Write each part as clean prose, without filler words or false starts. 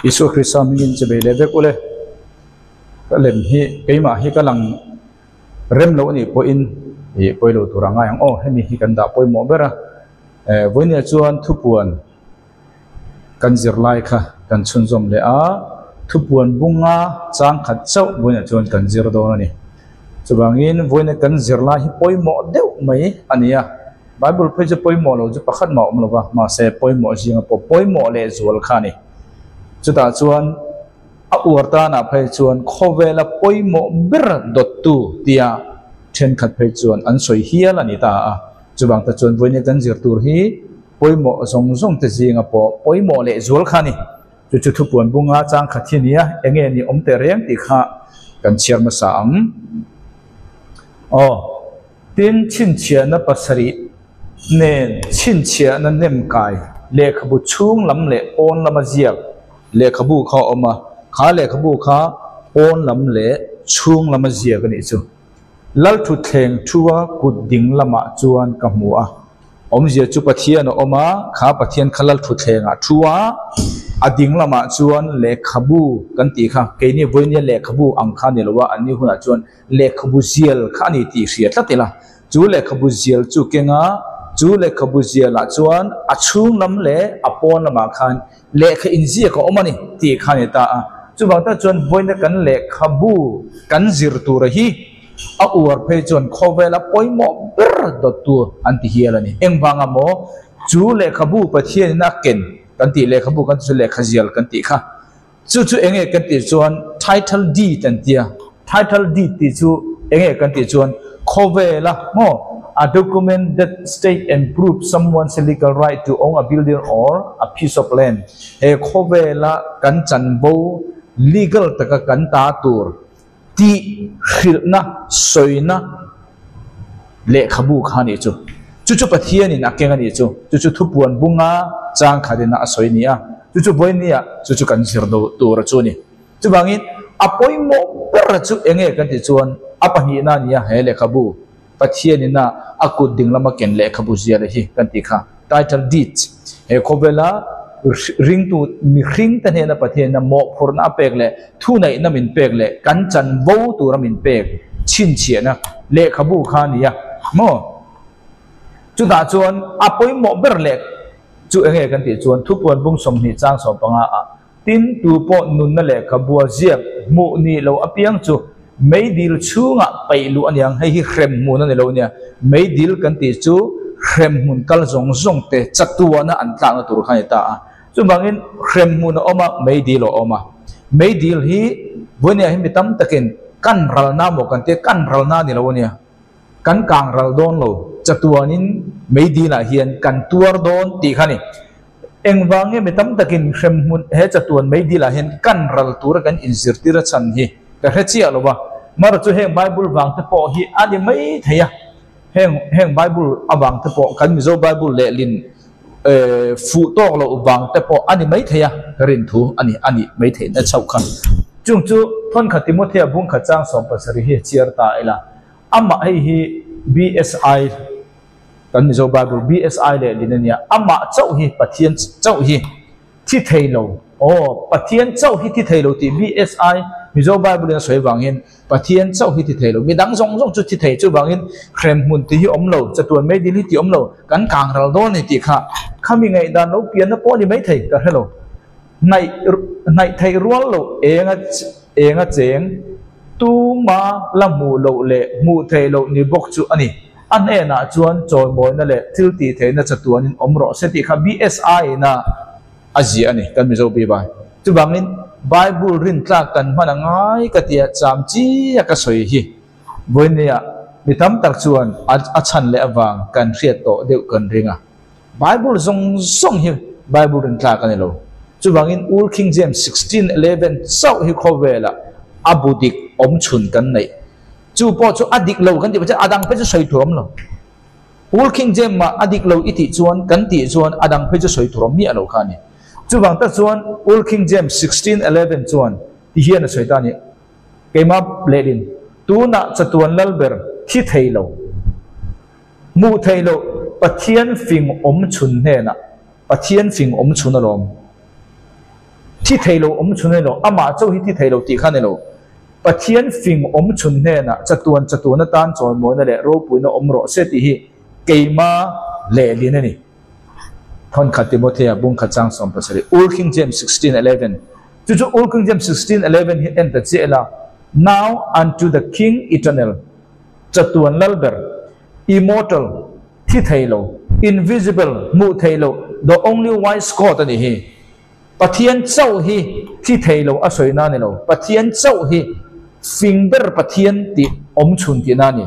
Isua Krista hmingin che bei leh vek ule. Ka lem hi keimah hi ka lang rem loh anih pawhin ih pawi lo tur a ngai ang aw hemi hi kan dah pawimawh ber a. Eh vawinia chuan thupuan kan zirlai kha kan chhunzawm leh a, thupuan bunga chang khat chauh vawiinah chuan kan zir dawn a ni. Chuvangin vawiina kan zirlai hi pawimawh deuh mai a ni a, Bible phei chu pawimawh lo chu pakhat mah a awm lo va, mahse pawimawh zinga pawh pawimawh leh zual kha a ni. Chutah chuan a uar tanah phei chuan khawvela pawimawh ber dawttu tia thenkhat phei chuan an sawi hial a ni ta a. Chuvang te chuan vawiina kan zir tur hi pawimawh zawng zawng te zinga pawh pawimawh leh zual kha a ni. Chu chu thupuan bunga chang khat hi a ni a, eng nge ni awm teh reng tih kha kan chhiar hmasa ang. Aw, tin chhinchhiahna pasarih nen chhinchhiahna nem kai lehkhabu chhung lam leh pawn lama ziak lehkhabu kha a awm a, kha lehkhabu kha pawn lam leh chhung lama ziak a nih chu. Lalthutthleng thua kut ding lamah chuan ka hmu a. Awmzia chu Pathian a awm a, kha Pathian kha Lalthutthleng ah thu a, a ding lamah chuan lehkhabu kan tih kha, keini vawinia lehkhabu ang kha a ni lo a, anni hunah chuan lehkhabu zial kha a ni tih hria tlat ila, chu lehkhabu zial chu keng a, chu lehkhabu zialah chuan a chhung lam leh a pawn lamah khan lehkha inziak a awm a ni tih kha a ni ta a. Chuvang tak chuan vawiina kan lehkhabu kan zir tura hi a uar phei chuan khawvela pawimawh ber dawttu an ti hial a ni. Engvanga maw chu lehkhabu Pathianin a ken kan tih lehkhabu kan tih chu lehkha zial kan tih kha. Chu chu enge kan tih chuan title deed an tia. Title deed tih chu enge kan tih chuan khawvela maw a document that state and prove someone's legal right to own a building or a piece of land. He khawvela kan chanvo legal taka kan ta tur tih hrilhna sawina lehkhabu kha a nih chu. Chu chu Pathianin a keng a nih chu. Chu chu thupuan bunga chang khatin a sawi a ni a. Chu chu vawinia chu chu kan zir tur chu a ni. Chuvangin a pawimawh ber chu eng nge kan tih chuan a pahnihna a ni a, he lehkhabu Pathianin a a kut ding lama ken lehkhabu zia leh hi kan tih kha title deed he khawvela ringtu mihring te hnena Pathianin a mawhphurhna a pek leh thuneihna min pek leh kan chanvo tura min pek chhinchhiahna lehkhabu kha a ni a maw? Chutah chuan a pawimawh ber leh chu eng nge kan tih chuan thupuan bung 20 chang 15 ah Tin, tu pawh nunna lehkhabua ziak hmuh nih lo apiang chu meidil chhungah peih luh a ni ang. Hei hi hrem hmun a ni lo nia. Meidil kan tih chu hrem hmun kal zawng zawng te chatuana an tlakna tur kha a ni ta a. Chuvangin hrem hmun a awm a, meidil a awm a. Meidil hi vawinia hi mi tam takin kan ralna maw kan tia, kan ralna a ni lo a nia. Kan kang ral dawn lo, chatuanin meidilah hian kan tuar dawn tih kha a ni. Engvang nge mi tam takin hremhmun he chatuan meidilah hian kan ral tura kan inzirtir a chhan hi ka hre chiah lo va. Mara chu heng Bible vang te pawh hi a ni mai thei a, heng heng Bible avang te pawh kan Mizo Bible lehlin fuh tawk loh vang te pawh a ni mai thei a, ka rin thu a ni a nih mai theihna chauh kha. Chung chu thawnkhat Timothea bungkhat chang 17 hi chhiar ta ila, amah hei hi BSI, Kan Mizo Bible BSI leh lin a nia, amah chauh hi Pathian chauh hi thi thei lo. Aw, Pathian chauh hi thi thei lo tih BSI Mizo Bible in a sawi vangin Pathian chauh hi thi thei lo. Midang zawng zawng chu thi thei chuvangin hrem hmun tih hi awm lo, chatuan meidil hi tih awm lo, kan kang ral dawn a ni tih kha khami ngaihdan lo pianna pawh a ni maithei ka hre lo. Hnaih hnaih theih rual loh eng a eng a cheng tuma la hmuh loh leh hmuh theih loh ni bawk chu a ni. A hnenah chuan chawimawina leh thil tih theihna chatuanin awm rawh se tih kha BSI in a a ziah a ni kan Mizo Bible. Chuvangin Bible rintlak kan hman a ngai ka tia cham chi a ka sawi hi vawinia mi tam tak chuan a chhan leh avang kan hriat tawh deuh kan ring a. Bible zawng zawng hi Bible rintlak a ni lo. Chuvangin Old King James 1611 chauh hi khawvelah a bu dik awm chhun kan neih. Chu pawh chu a dik lo kan tih pawh a dang phei chu sawi tur awm lo. Old King James mah a dik lo i tih chuan kan tih chuan a dang phei chu sawi tur awm miah lo kha a ni. Chuvang tak chuan Old King James 1611 chuan ti hian a sawi ta a ni. Keimah lehlin tunah chatuan lalber thi thei lo. Hmuh theih loh Pathian fing awm chhun hnenah Pathian fing awm chhun alawm. Thi thei lo awm chhun a ni lo, amah chauh hi thi thei lo tih kha a ni lo. Pathian fing awm chhun hnenah chatuan chatuan atan chawimawina leh ropuina awm rawh se tih hi keima lehlin a ni. Thawnkhat Timothea bung khat chang 17, Old King James 16:11. Chu chu Old King James 16:11 hi en ta chiah ila, Now unto the King eternal, chatuan lal ber, immortal, thi thei lo, invisible, hmuh thei lo, the only wise God a nih hi. Pathian chauh hi thi thei lo a sawi na a ni lo, Pathian chauh hi fing ber Pathian tih awm chhun tihna a ni.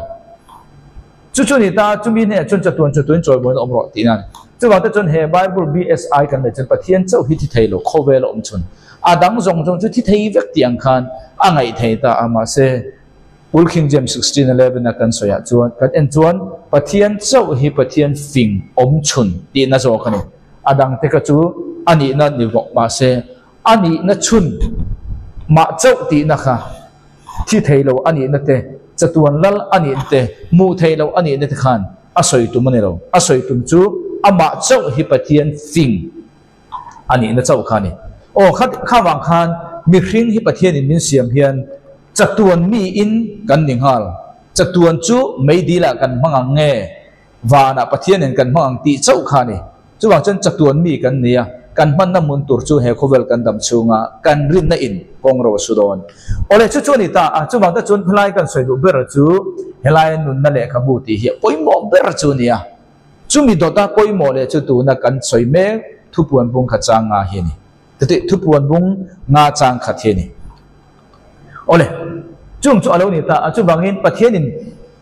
Chu chu ni ta, chumi hnenah chuan chatuan chatuan chawimawiin awm rawh tihna a ni. Chuvang te chuan he Bible BSI kan neih chuan Pathian chauh hi thi thei lo, khawvel a awm chhun. A dang zawng zawng chu thi thei vek tih ang khan a ngaih thei ta a, mahse Old King James 16:11 a kan sawiah chuan kan en chuan Pathian chauh hi Pathian fing awm chhun tihna zawk a ni. A dangte kha chu a nihna ni bawk mahse a nihna chhun mah chauh tihna kha thi thei lo a nihna te, chatuan lal a nihna te, hmuh theih loh a nihna te khan a sawi tum a ni lo. A sawi tum chu amah chauh hi Pathian fing a nihna chauh kha a ni. Aw kha kha vang khan mihring hi Pathianin min siam hian chatuan miin kan ni nghal. Chatuan chu meidilah kan hmang ang nge? Vanah Pathianin kan hmang ang tih chauh kha a ni. Chuvang chuan chatuan mi kan ni a, kan hmanna hmun tur chu he khawvel kan dam chhunga kan rinna in kawng ro a su dawn. Awle, chu chu a ni ta a, chuvang te chuan helai kan sawi duh ber chu helaia nunna lehkhabu tih hi a pawimawh ber chu a ni a. Chumi dawta pawimawh leh chu tuna kan sawi mek thupuan bung kha chang nga hi a ni. Titi thupuan bung nga chang khat hi a ni. Awle, chung chu a lo ni ta a, chuvangin Pathianin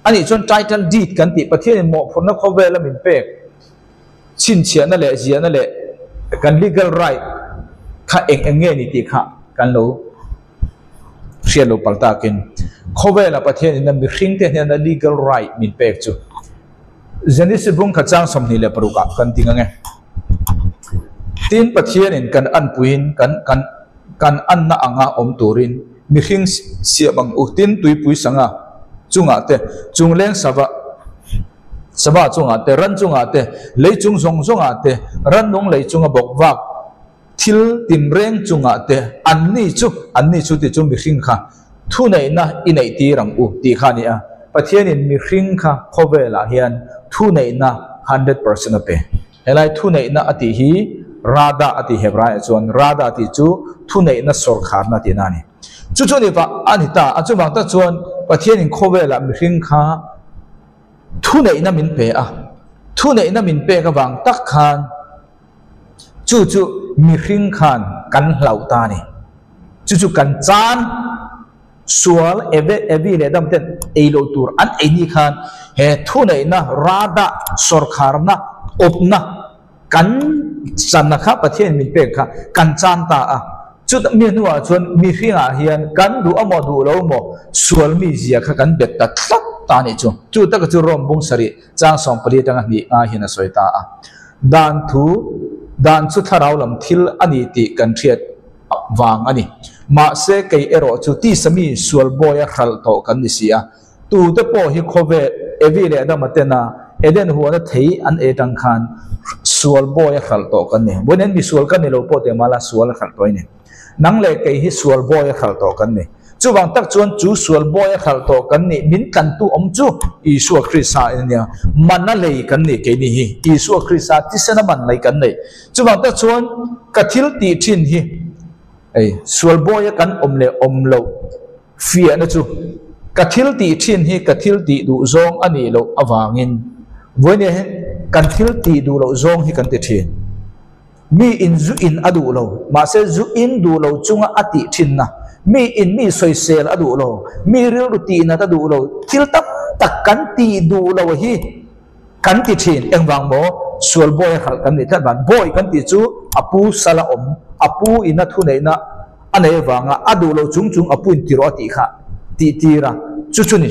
a nih chuan title deed kan tih Pathianin mawhphurhna khawvela min pek chhinchhiahna leh ziahna leh kan legal right kha eng eng nge ni tih kha kan lo hriat lo pal takin khawvela Pathianin a mihringte hnena legal right min pek chu Genesis bung kha chang 26 ah kan ding ang e. Tin, Pathianin kan anpuiin kan kan kan anna anga awm turin mihring siam ang u. Tin, tuipui sanga chungah te, chungleng sava sava chungah te, ran chungah te, lei chung zawng zawngah te, rannung lei chunga bawk vak thil tinreng chungah te, anni chu, anni chu tih chu mihring kha thuneihna i neih tir ang u tih kha a ni a. Pathianin mihring kha khawvelah hian thuneihna 100% a pe. Helai thuneihna a tih hi Rada a tih Hebraiah chuan Rada tih chu thuneihna sawrkharna tihna a ni. Chu chu ni vah a ni ta a, chuvang tak chuan Pathianin khawvelah mihring kha thuneihna min pe a, thuneihna min pek avang tak khan chu chu mihring khan kan hlauh ta a ni. Chu chu kan chan. Sual Eve, Evi leh Adam ten ei loh tur an ei ni khan he thuneihna, rada, sawrkharna, awpna kan channa kha Pathianin min pek kha kan chan ta a. Chuta mi hnuah chuan mihringah hian kan duh amaw duh lo maw sual mi zia kha kan bet ta tlat ta a nih chu. Chu taka chu Rome bung sarih chang 14 atanga hnih nga hian a sawi ta a. Dan thu, dan chu thlarau lam thil a ni tih kan hriat vang a ni. Mahse, kei erawh chu tisa mi sual bawi a hralh tawh kan ni si a. Tute pawh hi khawvel Evi leh Adama tena Eden huana thei an ei tang khan sual bawi a hralh tawh kan ni. Vawiin mi sual kan ni lo pawh teh mala sual a hralh tawh i ni. Nang leh kei hi sual bawi a hralh tawh kan ni. Chuvang tak chuan chu sual bawi a hralh tawh kan nih min tlantu awm chu Isua Krista a nia. Man a lei kan nih keini hi Isua Krista thisen a man lei kan nei. Chuvang tak chuan ka thil tih thin hi ei sual bawi a kan awm leh awm loh fiahna chu ka thil tih thin hi ka thil tih duh zawng a nih loh avangin vawinia hian kan thil tih duh loh zawng hi kan ti thin. Mi in zu in a duh lo, mahse zu in duh lo chunga a tih thinna, mi in mi sawisel a duh lo, mi rilru tihnat a duh lo, thil tam tak kan tih duh lo hi kan ti thin. Engvang maw? Sual bawi a hralh kan nih tlat van. Bawi kan tih chu a pu sal a awm, a pu in a thuneihna a nei avanga a duh lo chung chung a pu in ti rawh a tih kha tih tir a, chu chu ni.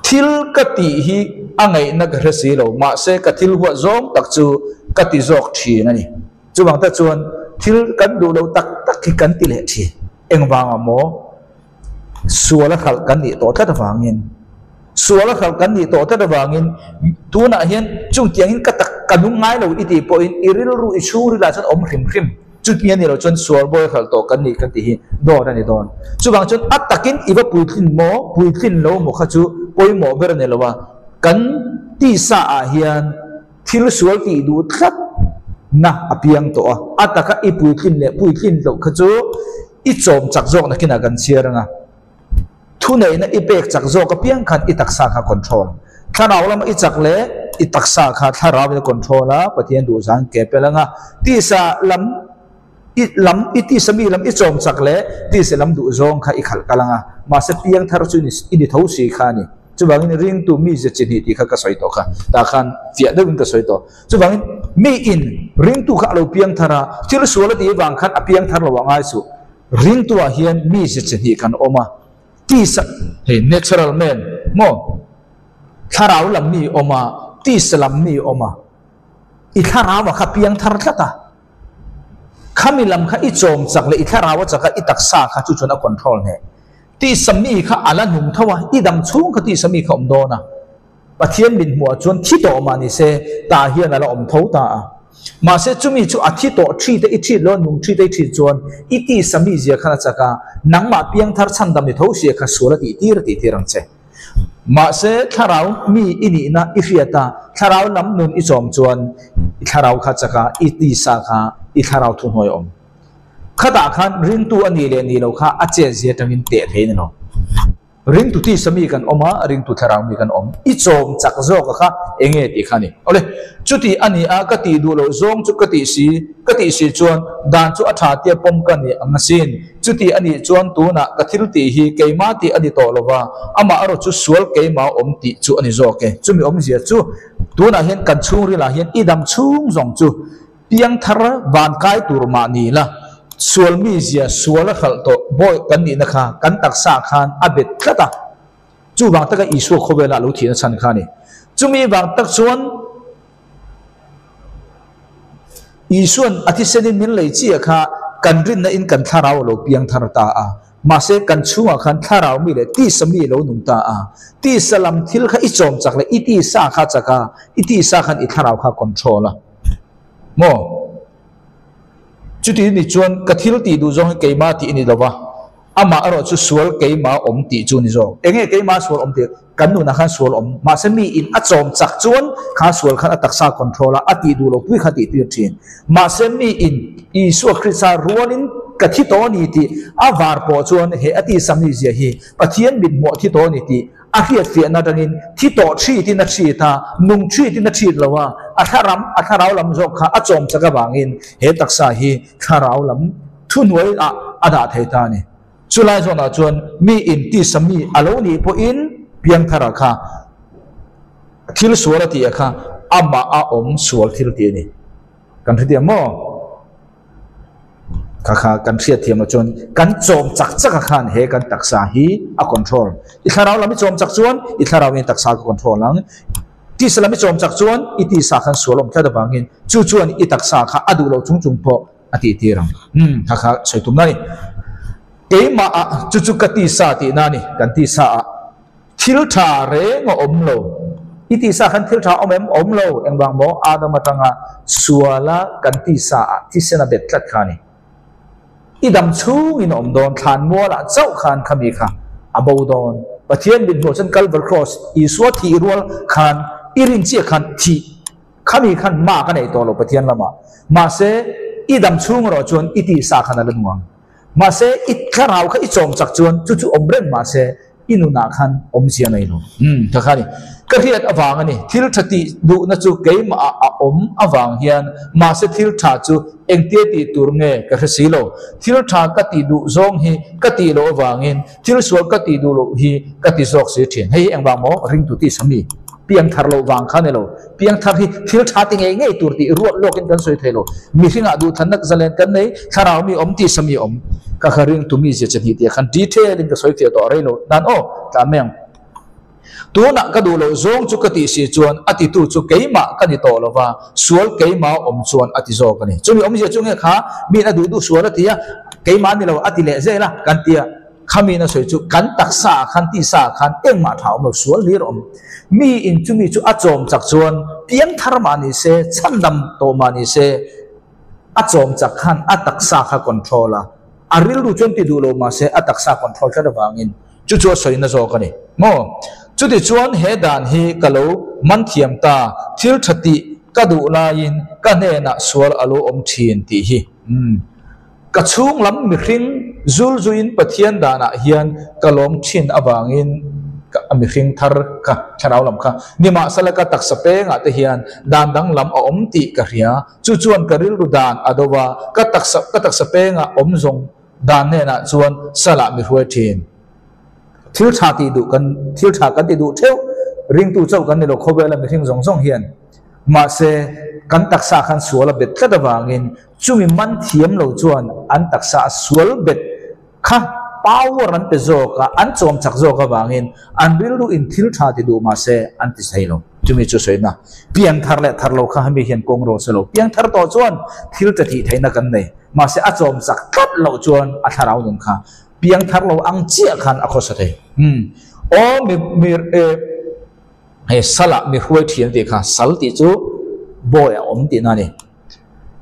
Thil ka tih hi a ngaihna ka hre si lo, mahse ka thil huat zawng tak chu ka ti zawk thin a ni. Chuvang tak chuan thil kan duh lo tak tak hi kan ti leh thin. Engvangah maw? Sual a hralh kan nih tawh tlat avangin. Sual a hralh kan nih tawh tlat avangin tunah hian chungtiangin ka tak ka nung ngai lo i tih pawhin i rilru i chhungrilah chuan awm hrim hrim. Chutmi a nih loh chuan sual bawi hralh tawh kan nih kan tih hi dawt a ni dawn. Chuvang chuan a takin i va puitlin maw, puitlin lo maw kha chu pawimawh ber a ni lo a, kan tisa ah hian thil sual tih duh tlat na a piang tawh a, a taka i puitlin leh puitlin loh kha chu i chawm chak zawk nakinah kan chhiar ang a. Thuneihna i pek chak zawk apiang khan i taksa kha control. Thlarau lama i chak leh i taksa kha thlarau in a control a, Pathian duhzang ke pel anga tisa lam i lam i tisa mi lam i chawm chak leh tisa lam duhzawng kha i khalh kal anga mahse piang thar chu i ni tho si kha a ni. Chuvangin ringtu mi ze chi hnih tih kha ka sawi tawh kha tah khan fiah deuhin ka sawi tawh. Chuvangin mi in ringtu kha a lo piang thar a, thil sual a tih avang khan a piang thar lo a ngai suh. Ringtuah hian mi ze chi hnih kan awm a, tisa, hei natural man maw, thlarau lam mi awm a, tisa lam mi awm a, i thlarau a kha piang thar tlat a, khami lam kha i chawm chak leh i thlarau a chak a, i taksa kha chu chuan a control hneh. Tisa mi kha a la nung tho a, i dam chhung kha tisa mi kha awm dawn a. Pathian min hmuh ah chuan thi tawh mah ni se, tah hian a la awm tho ta a. Mahse chumi chu a thi tawh thi te i thit lo, nung thi te i thit chuan i tisa mi zia khan a chak a, nangmah piangthar chhandam ni tho sia kha sual a tih tir a tih tir ang che. Mahse thlarau mi i nihna i hriat a, thlarau lam nun i chawm chuan i thlarau kha chak a, i tisa kha i thlarau thuhnuai a awm. Khatah khan ringtu a nih leh nih lo kha a chet zia atangin teh thei a ni lo. Ringtu tisa mi kan awm a, ringtu thlarau mi kan awm. I chawm chak zawk a kha eng nge tih kha a ni. Awle, chuti a ni a, ka tih duh loh zawng chu ka tih si, ka tih si chuan dan chu a tha tia pawm ka ni ang asin. Chuti a nih chuan tunah ka thil tih hi keimah tih a ni tawh lo va, amah erawh chu sual keimah awm tih chu a ni zawk e. Chumi awmzia chu tunah hian kan chhungrilah hian i dam chhung zawng chu Piangthar van kai tur mah ni la, sual mizia sual a hralh tawh bawi kan nihna kha kan taksa khan a bet tlat a. Chuvang taka Isua khawvela a lo thihna chhan kha a ni. Chumi vang tak chuan Isua'n a thisenin min lei chiah kha kan rinna in kan thlarau a lo piangthar ta a. Mahse kan chhungah khan thlarau mi leh tisa mi lo nung ta a. Tisa lam thil kha i chawm chak leh i tisa kha chak a, i tisa khan i thlarau kha control a. Maw? Chuti ni chuan ka thil tih duh zawng hi keimah tih a ni lo va, amah erawh chu sual keimah awm tih chu a ni zawk. Eng nge keimah sual awm tih? Kan nunah khan sual awm. Mahse mi in a chawm chak chuan kha sual khan a taksa control a, a tih duh lo pui kha tih tir thin. Mahse mi in Isua Krista rualin ka thi tawh a ni tih a var pawh chuan he a tisa mizia hi Pathian mithmuh a thi tawh a ni tih A hriatfiahna atangin thi tawh thritin a thrit a, nung thritin a thrit lo a, a thlaram, a thlarau lam zawk kha a chawm chak avangin he taksa hi thlarau lam thuhnuai ah a dah thei ta a ni. Chulai zawnah chuan mi in tisa mi a lo nih pawhin piangthara kha thil sual a tih a kha amah a awm sual thil tih a ni. Kan hrethiam maw? Kha kha kan hriat thiam loh chuan kan chawm chak chak a khan he kan taksa hi a control. I thlarau lam i chawm chak chuan i thlarau in taksa ka control ang. Tisa lam i chawm chak chuan i tisa khan sual awm tlat avangin chu chuan i taksa kha a duh loh chung chung pawh a tih tir ang. Umm kha kha sawi tum na ni. Keimah ah chu chu ka tisa tihna a ni. Kan tisa ah Thil tha reng a awm lo. I tisa khan thil tha a awm em? Awm lo. Engvang maw? Adam atanga suala kan tisa ah thisen a bet tlat kha a ni. I dam chhungin a awm dawn, thlan mualah chauh khan khami kha a bo dawn. Pathian mit hmuh chuan Calvary Cross, Isua thih rual khan i rin chiah khan thih khami khan mark a nei tawh lo Pathian lamah. Mahse, i dam chhung erawh chuan i tisa khan a la nuam. Mahse, i thlarau kha i chawm chak chuan chu chu awm reng mahse i nunah khan awmzia nei lo. Umm, tha kha a ni. Ka hriat avang a ni. Thil tha tih duhna chu keimah ah a awm avang hian mahse thil tha chu engtia tih tur nge ka hre si lo. Thil tha ka tih duh zawng hi ka tih loh avangin thil sual ka tih duh loh hi ka ti zawk si thin. Hei hi engvang maw? Ringtu tih sa mi. Piangthar loh vang kha a ni lo. Piangthar hi thil tha ti ngei ngei tur tih ruat lawkin kan sawi thei lo. Mihringah duhthlanna zalen kan nei, thlarau mi awm tih sa mi awm. Ka kha ringtu mi zia chahnih tih ah khan detail in ka sawi fiah tawh rei lo nan aw, tla mai ang. Tunah ka duh loh zawng chu ka tih si chuan a titu chu keimah ka ni tawh lo va, sual keimah awm chuan a ti zawk a ni. Chumi awmzia chu nge kha miin a duh duh sual a ti a, keimah a ni lo a ti leh zel a kan ti a. Khami na sawi chu kan taksa ah khan tisa ah khan engmah tha awm lo, sual hlir awm. Mi in chumi chu a chawm chak chuan piangthar mah ni se, chhandam tawh mah ni se, A chawm chak khan a taksa kha control a, a rilru chuan ti duh lo mahse a taksa control tlat avangin chu chu a sawina zawk a ni maw? Chutichuan he dan hi ka lo man thiam ta, thil tha tih ka duh laiin ka hnenah sual a lo awm thin tih hi. Umm. Ka chhung lam mihring zul zuiin Pathian danah hian ka lawm thin avangin ka mihring thar kha, thlarau lam kha, nimahsela ka taksa pengah te hian dan danglam a awm tih ka hria. Chu chuan ka rilru dan a do a, ka taksa ka taksa pengah awm zawng dan hnenah chuan salah mi hruai thin. Thil tha tih duh kan thil tha kan ti duh theuh, ringtu chauh kan ni lo khawvela mihring zawng zawng hian. Mahse, kan taksa khan sual a bet tlat avangin chumi man thiam lo chuan an taksa a sual bet kha power an pe zawk a, an chawm chak zawk avangin an rilru in thil tha ti duh mahse an ti thei lo. Chumi chu sawina piang thar leh thar lo kha hemi hian kawng rawh se lo. Piang thar tawh chuan thil tha tih theihna kan nei. Mahse, a chawm chak tlat loh chuan a thlarau nun kha piang thar lo ang chiah khan a khawsa thei. Umm. Aw mi mi e. Hei salah mi hruai thian tih kha sal tih chu bawi a awm tihna a ni.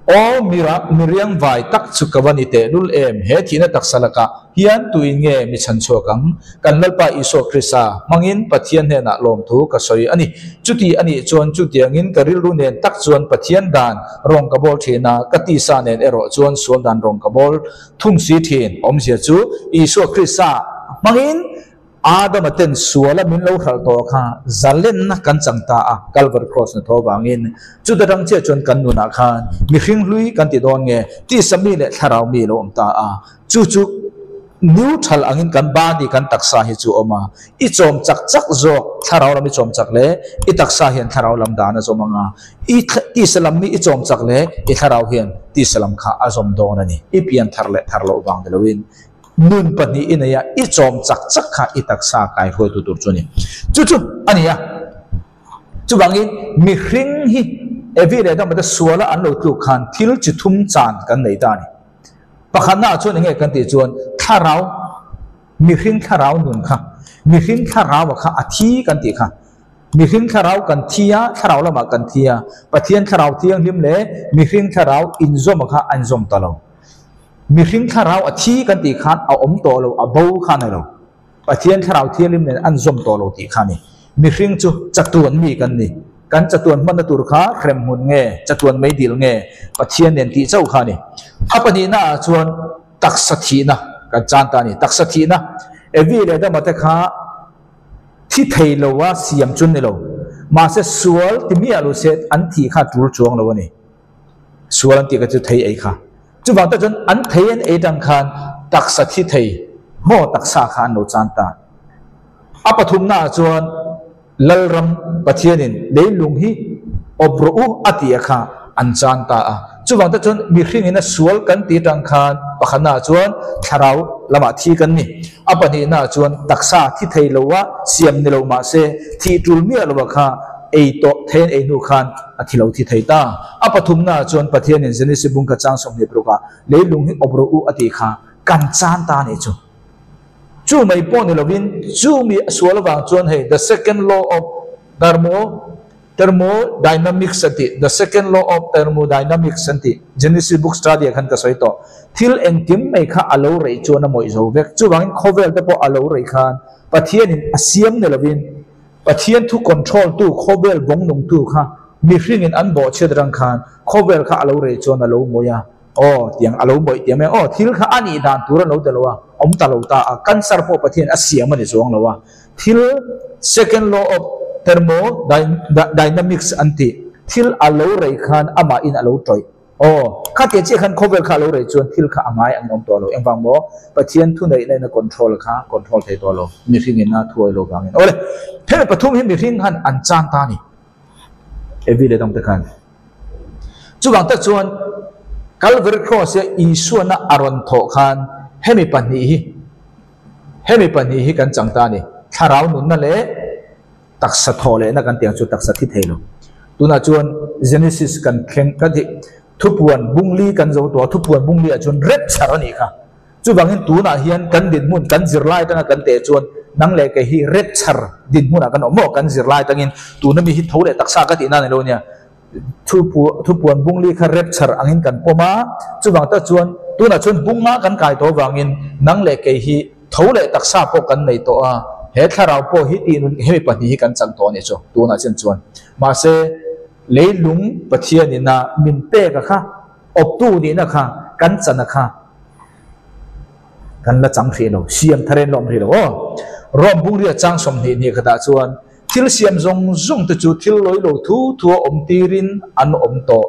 Aw mira mi riang vai tak chu ka va ni tehlul em, he thihna taksa lakah hian tuin nge mi chhan chhuak ang? Kan Lalpa Isua Krista hmangin Pathian hnenah lawmthu ka sawi a ni. Chuti a nih chuan chutiangin ka rilru nen tak chuan Pathian dan rawng ka bawl thin a, ka tisa nen erawh chuan sual dan rawng ka bawl thung si thin. Awmzia chu Isua Krista hmangin Adama ten suala min lo hralh tawh kha zalenna kan chang ta a, Calvary Cross na tho avangin. Chuta tang chiah chuan kan nunah khan mihring hlui kan ti dawn nge, tisa mi leh thlarau mi lo awm ta a. Chu chu neutral angin kan body, kan taksa hi chu awm a. I chawm chak chak zawk, thlarau lam i chawm chak leh i taksa hian thlarau lam dan a zawm ang a. I tisa lam mi i chawm chak leh i thlarau hian tisa lam kha a zawm dawn a ni. I pian thar leh thar loh vang ni loin. Nun pahnih i nei a, i chawm chak chak kha i taksa kai hruaitu tur chu a ni. Chu chu a ni a. Chuvangin mihring hi Evi leh Adama te suala an lo tluk khan thil chi thum chan kan nei ta a ni. Pakhatnaah chuan enge kan tih chuan thlarau, mihring thlarau nun kha, mihring thlarau-a kha a thi kan tih kha. Mihring thlarau kan thi a, thlarau lamah kan thi a, Pathian thlarau thianghlim leh mihring thlarau inzawma kha a inzawm ta lo. Mihring thlarau a thi kan tih khan a awm tawh lo, a bo kha a ni lo. Pathian thlarau thianghlim nen an zawm tawh lo tih kha a ni. Mihring chu chatuan mi kan ni. Kan chatuan hmanna tur kha hremhmun nge, chatuan meidil nge, Pathian nen tih chauh kha a ni. A pahnihna ah chuan taksa thihna kan chan ta a ni. Taksa thihna, Evi leh Adama te kha thi thei lo a siam chu an ni lo. Mahse sual ti miah lo se an thih kha a tul chuang lo a ni. Sual an tih kha chu thei ei kha. Chuvang tak chuan an thei an ei tang khan taksa thi thei maw taksa kha an lo chan ta. A pathumna ah chuan Lalram Pathianin leilung hi awp rawh u a tih a kha an chan ta a. Chuvang tak chuan mihringin a sual kan tih tang khan pakhatna ah chuan thlarau lamah thi kan ni. A pahnihna ah chuan taksa thi thei lo a siam ni lo mahse thih tul miah lo a kha ei tawh thei an ei hnu khan a thi lo thi thei ta. A pathumna ah chuan Pathianin Genesis bungkhat chang 26 ah leilung hi awp rawh u a tih kha kan chan ta a nih chu. Chu mai pawh ni lovin chu mi a sual avang chuan hei the second law of thermo thermodynamics an tih, the second law of thermodynamics an tih Genesis book study ah khan ka sawi tawh. Thil engkim mai kha a lo reih chuan a mawih zo vek. Chuvangin khawvel te pawh a lo reih khan Pathianin a siam ni lovin Pathian thu control tu khawvel bawng nung tu kha mihringin an bawhchhiat rang khan khawvel kha a lo rei chuan a lo mawih a, aw tiang a lo mawih tiang mai aw thil kha a nih dan tur a lo ti lo a, awm ta lo ta a, cancer pawh Pathian a siam a ni chuang lo a, thil second law of thermodynamics an tih thil a lo rei khan amahin a lo tawih. Aw, kha tia chiah khan khawvel kha a lo rei chuan thil kha a ngai ang awm tawh lo. Engvang maw? Pathian thuneihna in a control kha control thei tawh lo. Mihring in a thuai lo vangin. Awle, hemi pathum hi mihring han an chan ta a ni. Evi leh dangte khan. Chuvang tak chuan Calvary Cross ia Isuana a rawn thawh khan hemi pahnih hi, hemi pahnih hi kan chang ta a ni. Thlarau nunna leh Taksa thaw lehna kan tih ang chu taksa thi thei lo. Tunah chuan Genesis kan thleng kan tih thupuan bungli kan zo tawh a, thupuan bungli ah chuan rep chhar a nih kha. Chuvangin tunah hian kan dinhmun kan zirlai atanga kan teh chuan nang leh kei hi rep chhar dinhmunah kan awm maw? Kan zirlai atangin tuna mi hi tho leh taksa ka tihna a ni lo nia. Thupuan bungli kha rapture angin kan pawm a, chuvang tak chuan tunah chuan bunga kan kai tawh avangin nang leh kei hi tho leh taksa pawh kan nei tawh a, he thlarau pawh hi tih nun hemi pahnih hi kan chan tawh a nih chu tunah chian chuan. Mahse, leilung Pathianin a min pek a kha, awptu nihna kha kan chan a kha kan la chang hrih lo, siam thar in la awm hrih lo aw. Rome bungria chang 20 hnih khatah chuan Thil siam zawng zawng te chu thil lawi lo thu thu a awm tirin an awm tawh.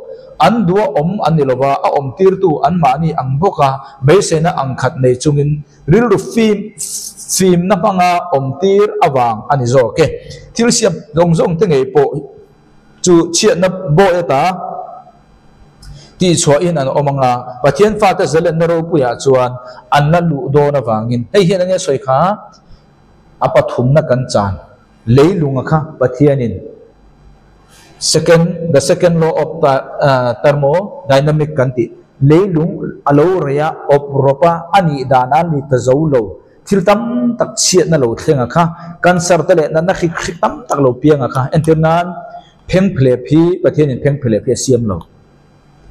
An duh a awm an ni lova, a awm tirtu anmahni ang bawk a, beiseina ang khat nei chungin rilru fim fimna hmanga awm tir avang a ni zawk e. Thil siam zawng zawng te ngei pawh chu chhiatna bawi ata tihchhuahin an awm ang a, Pathian fate zalenna ropuiah chuan an la luh dawn avangin hei hian enge sawi kha? A pathumna kan chan leilunga kha Pathianin second the second law of thermodynamic kan tih leilung a lo rei a awp rawp a a nih dan a ni ta zo lo thil tam tak chhiatna lo thleng a kha cancer te leh natna hrik hrik tam tak lo piang a kha entir nan phengphelep hi Pathianin phengphelep hi a siam lo.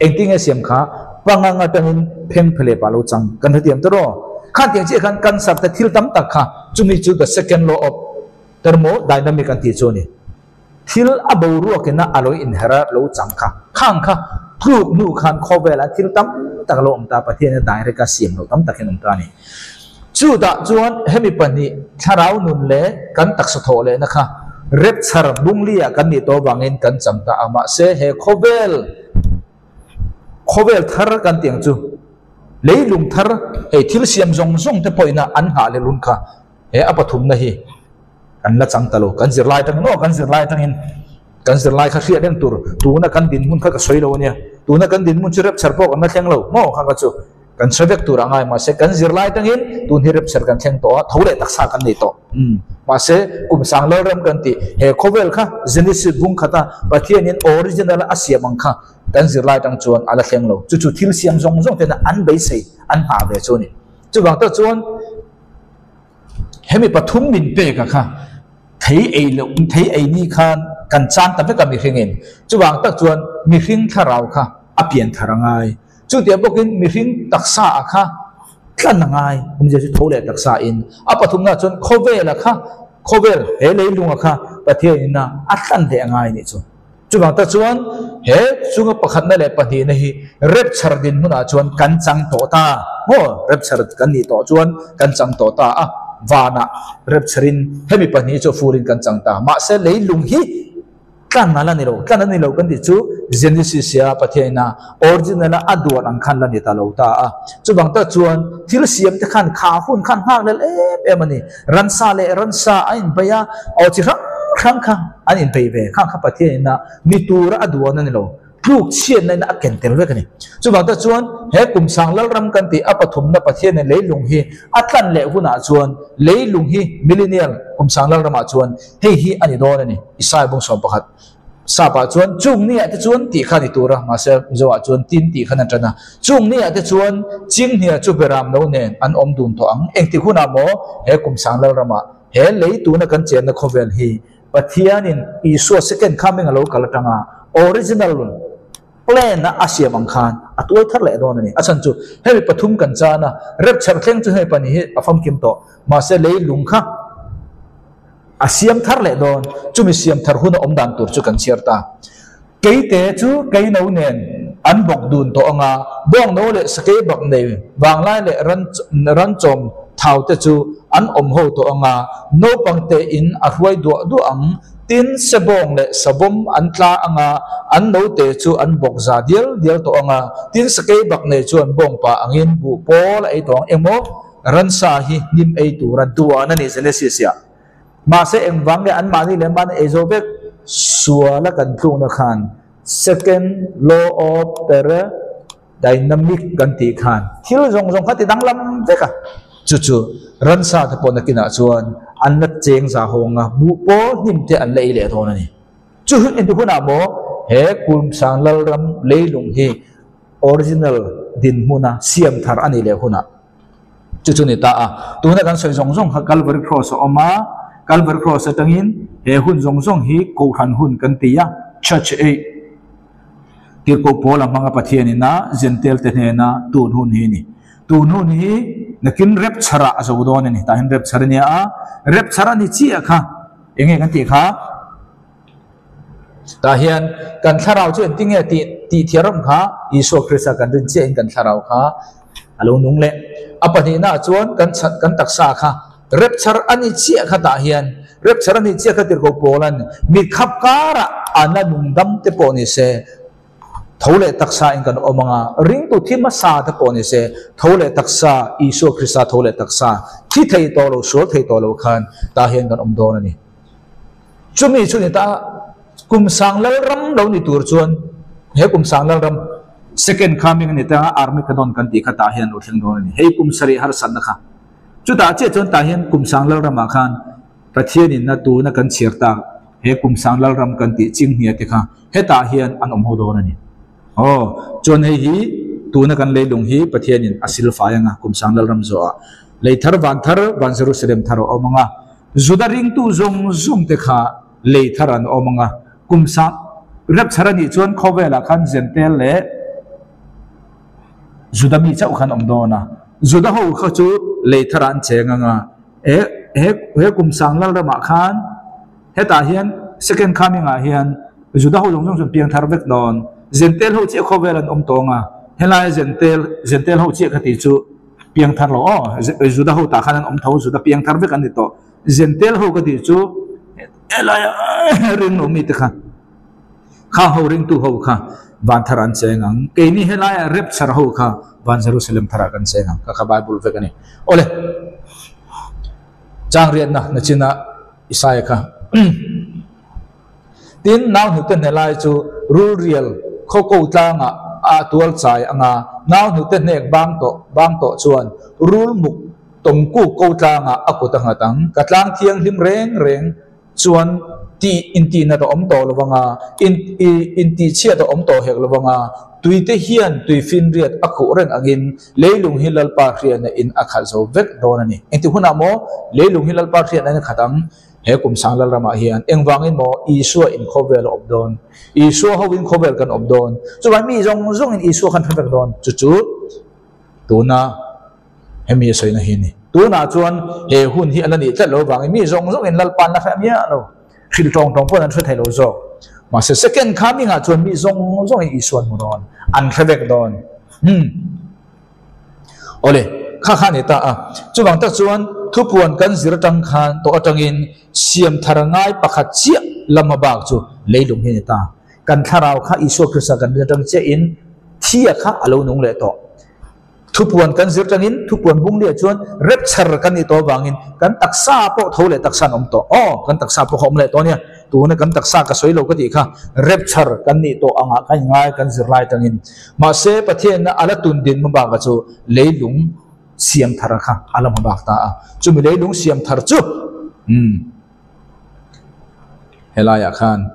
Engtinge siam kha pangang atangin phengphelep ah lo chang kan hrethiam ta rawh. Khan tiang chiah khan cancer te thil tam tak kha chumi chu the second law of thermodynamic an tih chu a ni. Thil a boruakin a alo inher a lo chang kha khang kha tluk hnu khan khawvelah thil tam tak a lo awm ta Pathian a direct a siam loh tam takin awm ta a ni. Chutah chuan hemi pahnih thlarau nun leh kan taksa thawh lehna kha rapture bungli ah kan nih tawh avangin kan chang ta a, mahse he khawvel khawvel thar kan tih ang chu leilung thar hei thil siam zawng zawng te pawhin a an nghah leh lun kha he a pathumna hi kan la chang ta lo, kan zirlai atangin aw kan zirlai atangin kan zirlai kha hriat reng tur tuna kan dinhmun kha ka sawi lo ania tuna kan dinhmun chu rapture pawh kan la thleng lo maw kha kha chu. Kan hre vek tur a ngai mahse kan zirlai atangin tun hi rapture kan thleng tawh a, tho leh taksa kan nei tawh. Umm. Mahse kum sang lal ram kan tih he khawvel kha Genesis bung khata Pathianin original a siam ang kha kan zirlai atang chuan a la thleng lo. Chu chu thil siam zawng zawng tena an beisei an nghah ve chu a ni. Chuvang tak chuan hemi pathum min pek a kha thei ei loh thei ei ni khan kan chan ta vek a mihringin. Chuvang tak chuan mihring thlarau kha a pian thar a ngai. Chutiang bawkin mihring taksa ah kha tlan a ngai, awmzia chu tho leh taksa in. A pathumna chuan khawvel ah kha, khawvel he leilung ah kha Pathian in a a tlan leh a ngai anih chu. Chuvang tak chuan he chunga pakhatna leh pahnihna hi rapture dinhmunah chuan kan chang tawh ta maw? Rapture kan nih tawh chuan kan chang tawh ta a, vanah rapture in hemi pahnih chu furin kan chang ta. Mahse leilung hi Tlan a la ni lo, tlan a ni lo kan tih chu Genesis a Pathian ina original a a duan ang khan la ni ta lo ta a. Chuvang tak chuan thil siam te khan kha hun khan nghak lel em em a ni. Ransa leh ransa a inbei a, aw chi hrang hrang kha an inbei ve. Khang kha Pathian ina ni tura a duan a ni lo. Tluk chhiatna in a ken tel vek a ni. Chuvang tak chuan he kum sang Lalram kan tih a pathumna Pathianin leilung hi a tlan leh hunah chuan leilung hi millennial kum sang Lalramah chuan hei hi a ni dawn a ni. Isaiah bung 11 sap ah chuan chung ni ah te chuan tih kha a ni tur a, mahse Mizo ah chuan tin tih khan a tan a. Chung ni ah te chuan Chinghnia chu Beram no nen an awm dun tawh ang. Engtik hunah maw he kum sang Lalramah he lei tuna kan chenna khawvel hi Pathianin Isua second coming a lo kal atanga original plan a a siam ang khan a tuai thar leh dawn a ni. A chhan chu hemi pathum kan chan a, rapture thleng chu hemi pahnih hi a famkim tawh. Mahse leilung kha a siam thar leh dawn. Chumi siam thar hun a awm dan tur chu kan chhiar ta. Keite chu keino nen an bawk dun tawh anga, bawngno leh sakei bak nei vanglai leh ranchawm thau te chu an awm ho tawh anga, naupang te in a hruai duah duah ang, tin sebawng leh savawm an tla anga, an note chu an bawk za dial dial tawh anga, tin sakei bak nei chuan bawngpa angin buh pawl a ei tawh ang emaw, ransa hi hnim ei tura duan a ni Genesis ah. Mahse engvang nge anmahni leh mahni ei zo vek suala kan tlukna khan second law of thermodynamic kan tih khan thil zawng zawng kha ti danglam vek a. Chu chu ransa te pawh nakinah chuan an la cheng za hawng a, buh pawl hnim te an la ei leh dawn a ni. Chu hun entu hunah maw he Kulmsang Lalram leilung hi original dinhmuna siam thar a nih leh hunah Chu chu ni ta a. Tuna kan sawi zawng zawng kha Calvary Cross a awm a, Calvary Cross atangin he hun zawng zawng hi Kohhran hun kan ti a, Church Age. Tirhkoh Paula hmanga Pathianin a Jentail te hnena tun hun hi a ni. Tun hun hi nakin rapture ah a zo dawn a ni. Tah hian rapture a nia a, rapture a ni chiah kha eng nge kan tih kha? Tah hian kan thlarau chu engtin nge tih tih thiaram kha Isua Krista kan rin chiahin kan thlarau kha a lo nung leh. A pahnihnaah chuan kan chhan kan taksa kha rapture a ni chiah kha tah hian rapture a ni chiah kha tirhkoh Paula'n mi khap karah an la nung dam te pawh ni se tho leh taksa in kan awm ang a, ringtu thi hmasa te pawh ni se tho leh taksa Isua Krista tho leh taksa thi thei tawh lo sual thei tawh lo khan tah hian kan awm dawn a ni. Chumi chu ni ta, kum sang lalram lo ni tur chuan he kum sang lalram second coming a ni ta a, Armageddon kan tih kha tah hian lo thleng dawn a ni. Hei kum sarih harsatna kha. Chutah chiah chuan tah hian kum sang lalramah khan Pathianin a tuna kan chhiar tak he kum sang lalram kan tih chinghnia te kha hetah hian an awm ho dawn a ni. Aw, chuan hei hi tuna kan leilung hi Pathianin a silfai ang a, kum sang lalram zawhah lei thar van thar van Jerusalem thar a awm ang a, Juda ringtu zawng zawng te kha lei thar an awm ang a, kum sang rapchar a nih chuan khawvelah khan Jentail leh Juda mi chauh khan awm dawn a, Juda ho kha chu lei tharah an cheng ang a, he he he kum sang lal ramah khan hetah hian second coming ah hian Juda ho zawng zawng chu an piang thar vek dawn, Jentail ho chiah khawvel an awm tawng a, helai Jentail Jentail ho chiah kha tih chu Piang thar lo aw, Juda ho tah khan an awm tho, Juda piang thar vek an ni tawh. Jentail ho ka tih chu helai a ring lo mite kha, kha ho ringtu ho kha van thar an cheng ang. Keini helai a rapture ho kha van Jerusalem tharah kan cheng ang. Kha kha Bible vek a ni. Awle, chang riatna nachina Isaiah kha. Tin, nau hnute hne lai chu rulrial khaw ko tlangah a tual chai ang a, nau hnute hnek bang tawh bang tawh chuan rul muk tawm kuk ko tlangah a kut a nghat ang. Ka tlang thianghlim reng reng chuan tih intihna ta awm tawh lo vang a, in intihchhiat a awm tawh hek lo vang a, tuite hian tui finriat a khuh reng angin leilung hi Lalpa hriatna in a khat zo vek dawn a ni. Engti hunah maw leilung hi Lalpa hriatna in a khat ang? He kum sang Lalramah hian engvangin maw Isua in khawvel a awp dawn? Isua hoin khawvel kan awp dawn. Chuvai mi zawng zawngin Isua khan hre vek dawn. Chu chu tuna hemi a sawina hi a ni. Tunah chuan he hun hi a la nih tlat lo vangin mi zawng zawngin Lalpa an la hre miah lo. Hrilh tawng tawng pawhin an hre thei lo zawk. Mahse second coming-ah chuan mi zawng zawngin Isua an hmu dawn. An hre vek dawn. Hmm. Awle, kha kha a ni ta a. Chuvang tak chuan thupuan kan zir atang khan tawh atangin siam thar ngai pakhat chiah lama bak chu leilung hi a ni ta. Kan thlarau kha Isua Krista kan rin atang chiahin thia kha a lo nung leh tawh. Thupuan kan zir tangin thupuan bung liah chuan rapture kan nih tawh avangin kan taksa pawh tho leh taksa an awm tawh. Aw, kan taksa pawh kha awm leh tawh a nia. Tuna kan taksa ka sawi lo ka tih kha rapture kan nih tawh angah ka inngai kan zir lai atangin. Mahse, Pathianna a la tun din hmabaka chu leilung siam thar kha a la hmabak ta a. Chumi leilung siam thar chu umm helaiah khan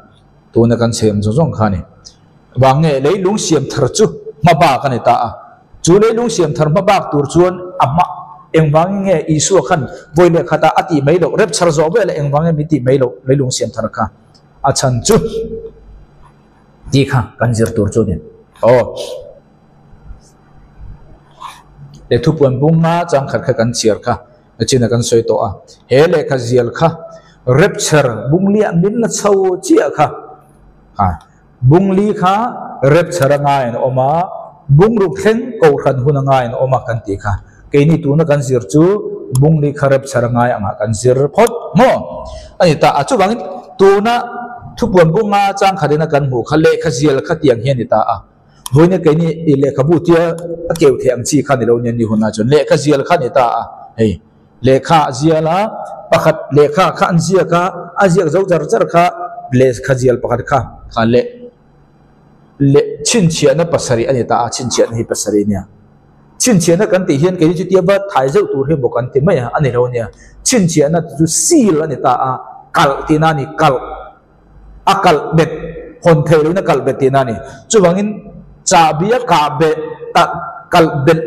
tuna kan chhem zawng zawng kha a ni. Vang nge leilung siam thar chu hmabak a ni ta a. Chu leilung siam thar hmabak tur chuan a hma engvangin nge Isua khan vawi leh khatah a tih mai loh, rapture zawh velah engvangin min tih mai loh leilung siam thar kha a chhan chu. Tih kha kan zir tur chu a ni. Aw. Leh thupuan bung nga changkhat kha kan chhiar kha nachina kan sawi tawh a. He lehkha zial kha rapture bung liah min la chho chiah kha. Ha. Bung li kha rapture a ngaiin a awm a, bung ruk thleng kohhran hun a ngaiin a awm a kan tih kha. Keini tuna kan zir chu bung li kha rapture a ngai angah kan zir phawt maw? A ni ta a. Chuvangin tuna thupuan bunga changkhatin a kan hmuh kha lehkha zial kha tiang hi a ni ta a. Vawiin keini i lehkhabu tia a keu theih ang chi kha ni lo nia ni hunah chuan lehkha zial kha a ni ta a. Hei lehkha a zial a, pakhat lehkha kha an ziak a, a ziak zo char char kha lehkha zial pakhat kha kha leh leh chhinchhiahna pasarih a ni ta a, chhinchhiahna hi pasarih a nia. Chhinchhiahna kan tih hian keini chu tia va thai zeuh tur hi maw kan ti mai a, a ni lo nia. Chhinchhiahna chu seal a ni ta a, kalh tihna a ni, kalh, a kalh bet, hawn theih lohin a kalh bet tihna a ni. Chuvangin chahbi a kah beh, kalh, kalh belh,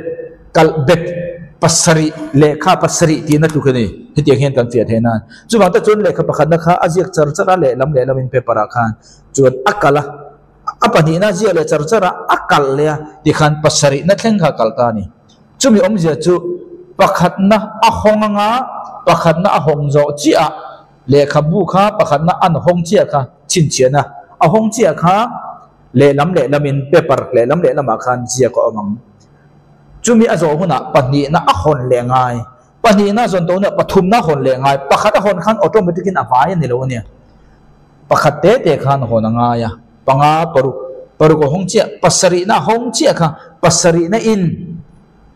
kalh bet pasarih, lehkha pasarih tihna tluk a ni. Hetiang hian kan fiah theih nan. Chuvang te chuan lehkha pakhatna kha a ziak char char a, lehlam lehlamin paper ah khan chuan a kalh a. A pahnihna ziak leh char char a, a kalh leh a, tikhan pasarihna thleng kha a kalh ta a ni. Chumi awmzia chu pakhatna a hawng anga pakhatna a hawng zawh chiah a, lehkhabu kha pakhatna an hawng chiah kha chhinchhiahna a hawng chiah kha lehlam lehlamin paper lehlam lehlamah khan ziak a awm ang. Chumi a zawh hunah pahnihna a hawn leh ngai. Pahnihna zawn tawh nia pathumna hawn leh ngai. Pakhat a hawn khan automatic in a vai a ni lo a nia. Pakhat te te khan hawn a ngai a, panga paruk, paruk a hawng chiah, pasarihna a hawng chiah kha, pasarihna in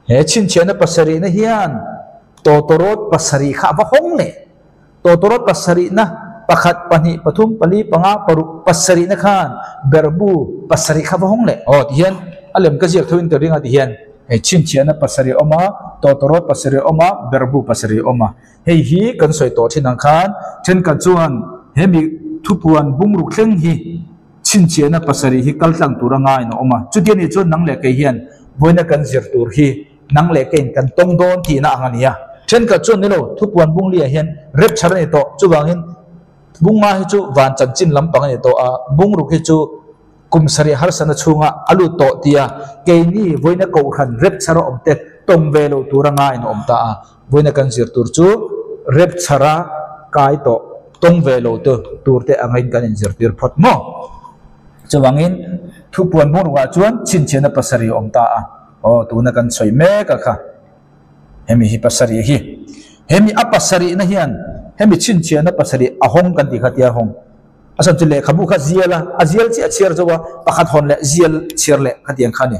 he chhinchhiahna pasarihna hian tawtawrawt pasarih kha a va hawng leh. Tawtawrawt pasarihna pakhat, pahnih, pathum, pali, panga, paruk, pasarihna khan berhbu pasarih kha va hawng leh. Aw tihian a lem ka ziak tho in ka ring a tihian hei chhinchhiahna pasarih a awm a, tawtawrawt pasarih a awm a, berhbu pasarih a awm a. Hei hi kan sawi tawh thin ang khan thenkhat chuan he mi thupuan bungruk thleng hi chhinchhiahna pasarih hi kal tlang tur a ngaiin a awm a. Chuti anih chuan nang leh kei hian vawiina kan zir tur hi nang leh keiin kan tawng dawn tihna ang a ni a. Thenkhat chuan ni lo, thupuan bungliah hian rep chhar a ni tawh. Chuvangin bunga hi chu van chanchin lampang a ni tawh a, bungruk hi chu Kum sarih harsatna chhunga a lut tawh tia keini vawiina kohhran rep chhara awm te tawng ve lo tura ngaiin a awm ta a. Vawiina kan zir tur chu rep chhara kai tawh tawng ve lo te tur te angin kan inzirtir phawt maw? Chuvangin thupuan bungrukah chuan chhinchhiahna pasarih a awm ta a. Aw tuna kan sawi mek a kha. Hemi hi pasarih hi. Hemi a pasarihna hian hemi chhinchhiahna pasarih a hawng kan tih kha tia hawng. A chhan chu lehkhabu kha zial a, a zial chiah chhiar zo a, pakhat hawn leh zial chhiar leh khatiang kha a ni.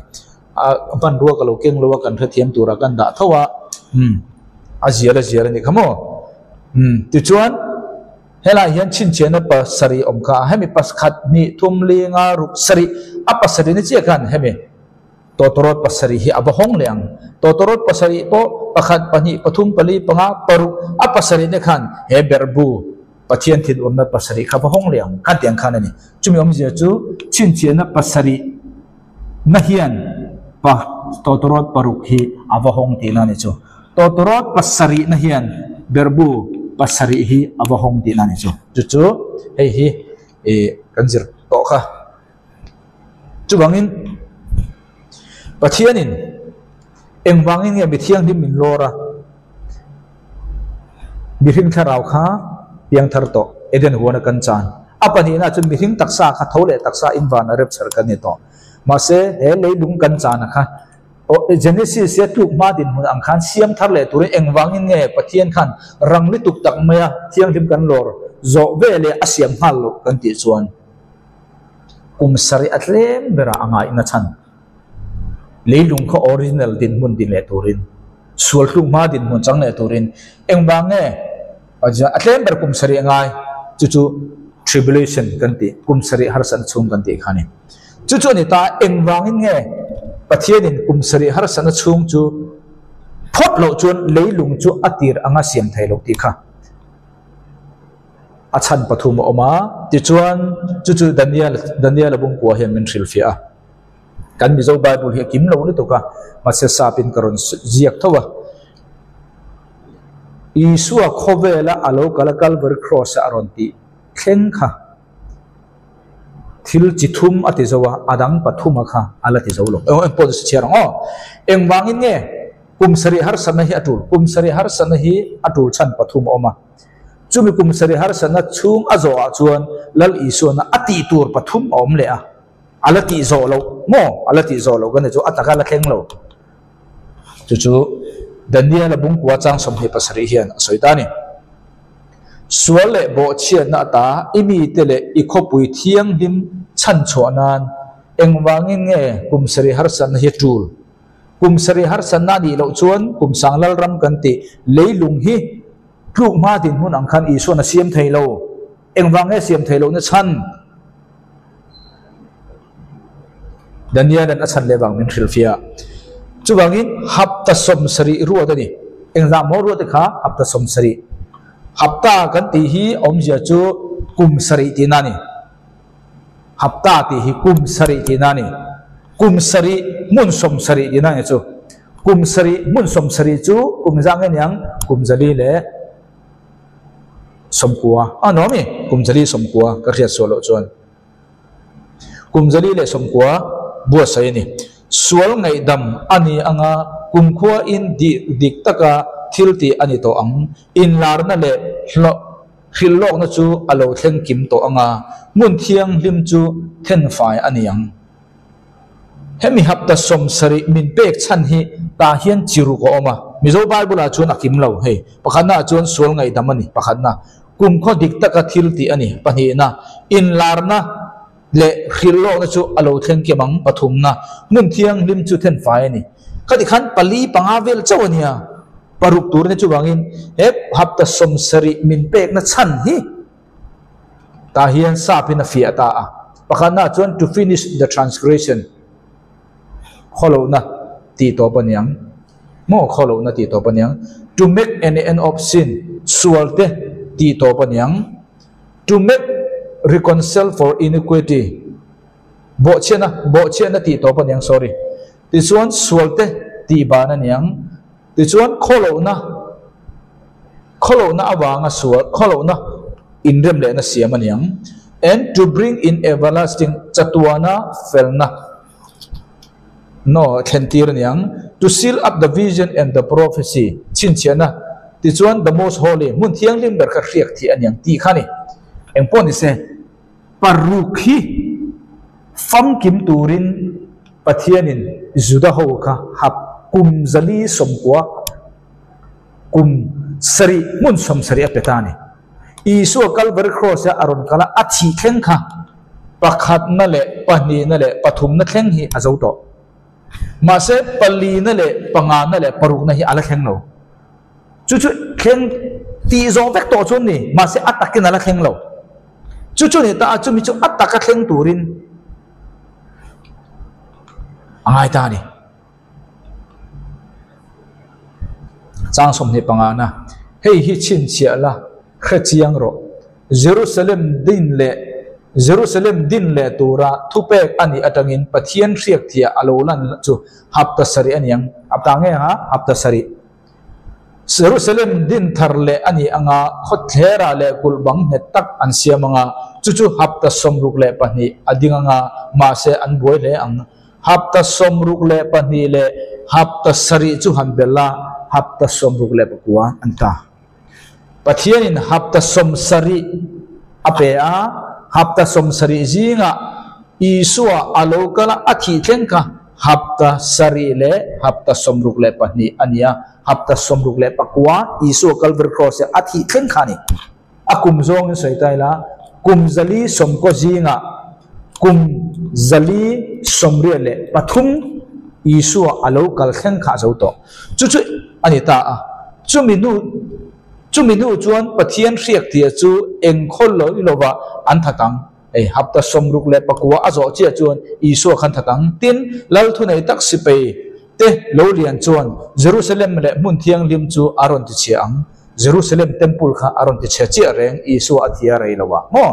A hmanrua ka lo keng lo a, kan hrethiam tura kan dah tho a, umm a zial a zial a nih kha maw? Umm tichuan helaiah hian chhinchhiahna pasarih awm kha a, hemi pakhat hnih thum li nga ruk sarih a pasarih ni chiah khan hemi tawtawrawt pasarih hi a va hawng leh ang. Tawtawrawt pasarih pawh pakhat pahnih pathum pali panga paruk a pasarih te khan he berhbu Pathian thinurna pasarih kha va hawng leh ang kha tiang khan a ni. Chumi awmzia chu chhinchhiahna pasarih na hian pa tawtawrawt paruk hi a va hawng tihna a ni chu. Tawtawrawt pasarih na hian berhbu pasarih hi a va hawng tihna a ni chu. Chu chu hei hi ih kan zir tawh kha. Chuvangin Pathianin engvangin nge mi thianghlim min lawr a? Mihring thlarau kha piang thar tawh, Eden huana kan chan. A pahnihna chuan mihring taksa kha tho leh taksa in van a rep chher kan ni tawh. Mahse, he leilung kan chana kha Genesis ia tluk hma dinhmun ang khan siam thar leh turin engvangin nge Pathian khan rang lutuk tak maia thianghlim kan lawr zawh ve leh a siam nghal loh kan tih chuan kum sarih a tlem berah a ngaihna chhan. Leilung kha original dinhmun din leh turin, sual tluk hma dinhmun chang leh turin engvang nge a tlem ber kum sarih ngai chu chu tribulation kan tih, kum sarih harsatna chhung kan tih kha a ni. Chu chu a ni ta, engvangin nge Pathianin kum sarih harsatna chhung chu phawt loh chuan leilung chu a tir anga siam thei loh tih kha. A chhan pathum a awm a, tichuan chu chu Daniel, Daniel-a bungkua hian min hrilhfiah a. Kan Mizo Bible hi a kim lo lutuk a, mahse sapin ka rawn ziak tho a. Isua khawvela a lo kal a Calvary Cross-a a rawn tih thleng kha thil chi thum a ti zo a, a dang pathuma kha a la ti zo lo. Eng pawh chu chhiar ang aw. Engvangin nge kum sarih harsatna hi a tul? Kum sarih harsatna hi a tul chhan pathum a awm a. Chumi kum sarih harsatna chhung a zawhah chuan Lal Isuana a tih tur pathum a awm leh a. A la tih zawh loh maw? A la tih zawh loh ka ni chu a taka la thleng lo. Chu chu Daniel-a bungkua chang 27 hian a sawi ta a ni. Sual leh bawhchhiatna ata i mite leh i khawpui thianghlim chhan chhuah nan engvangin nge kum sarih harsatna hi a tul? Kum sarih harsatna a nih loh chuan kum sang lalram kan tih leilung hi tluk hma dinhmun ang khan Isua'n a siam thei lo. Engvang nge siam thei lohna chhan? Daniel-a'n a chhan leh vang min hrilhfiah. Chuvangin hapta 70 ruat a ni. Engzah maw ruat te kha hapta 70? Hapta kan tih hi awmzia chu kum sarih tihna a ni. Hapta tih hi kum sarih tihna a ni. Kum sarih hmun 70 tihna a ni chu. Kum sarih hmun 70 chu kum zah nge niang? Kum zali leh 90 a nuam i kum 490 ka hriat suah loh chuan. Kum 490 buatsaih a ni. Sual ngaihdam a ni anga kumkhuain dik taka thil tih a ni tawh ang. Inlarna leh hrilhlawkna chu a lo thleng kim tawh anga hmun thianghlim chu thenfai a ni ang. Hemi hapta 70 min pek chhan hi tah hian chi ruk a awm a, Mizo Bible-ah chuan a kim lo hei. Pakhatnaah chuan sual ngaihdam a ni, pakhatna. Kumkhaw dik taka thil tih a ni, pahnihna. Inlarna leh hrilhlawkna chu a lo thleng kim ang, pathumna. Hmun thianghlim chu thenfai a ni. Khati khan pali panga vel chauh a nia, paruk tur nia chuvangin he hapta 70 min pekna chhan hi Tah hian sap in a fiah ta a. Pakhatna chuan to finish the transgression, khawlohna tih tawp a niang. Maw khawlohna tih tawp a niang. To make an end of sin, sual te tih tawp a niang. To make reconcile for iniquity, bawhchhiatna, bawhchhiatna tih tawp a niang, sorry. Tichuan sual te tih ban a niang. Tichuan khawlohna, khawlohna avanga sual, khawlohna inrem lehna siam a ni ang. And to bring in everlasting, chatuana felna, no, thlen tir a ni ang. To seal up the vision and the prophecy, chhinchhiahna, tichuan the most holy, hmun thianghlim ber kha hriak thih a ni ang tih kha a ni. Engpawh ni se, paruk hi famkim turin Pathianin Juda ho kha hap kum 490 kum sarih hmun 70 a pe ta a ni. Isua Calvary Cross-a a rawn kal a, a thih thleng kha pakhatna leh pahnihna leh pathumna thleng hi a zo tawh. Mahse, palina leh pangana leh parukna hi a la thleng lo. Chu chu thleng tih zawh vek tawh chu an ni, mahse a takin a la thleng lo. Chu chu ni ta a, chumi chu a taka thleng turin a ngai ta a ni. Chang 25 na, Hei hi chhinchhiah la, hre chiang rawh. Jerusalem din leh Jerusalem din leh tura thupek a nih atangin Pathian hriakthiah a lo lan chu hapta sarih a ni ang. Hapta nge ha? Hapta sarih. Jerusalem din thar leh a ni anga khawthlera leh kulh bang nghet tak an siam anga, chu chu hapta 62 a ding anga, mahse an buai hle ang. Hapta 62 leh hapta sarih chu han bel a, hapta 69 an ta. Pathianin hapta 70 a pe a, hapta 70 zingah Isua a lo kal a, a thih thleng kha hapta sarih leh hapta 62 a ni a, hapta 69 Isua Calvary Cross a thih thleng kha a ni. A kum zawngin sawi ta ila, kum 490 zingah kum 483 Isua a lo kal thleng kha a zo tawh. Chu chu a ni ta a, chumi hnu chumi hnu chuan Pathian hriakthia chu eng khawl lo i lovah an that ang. Hei, hapta 69 a zawh chiah chuan Isua khan that ang. Tin, Lal thunei tak sipei te lo lian chuan Jerusalem leh hmun thianghlim chu a rawn ti chhia ang. Jerusalem temple kha a rawn ti chhia chiah reng, Isua a thia rei lo a. Maw?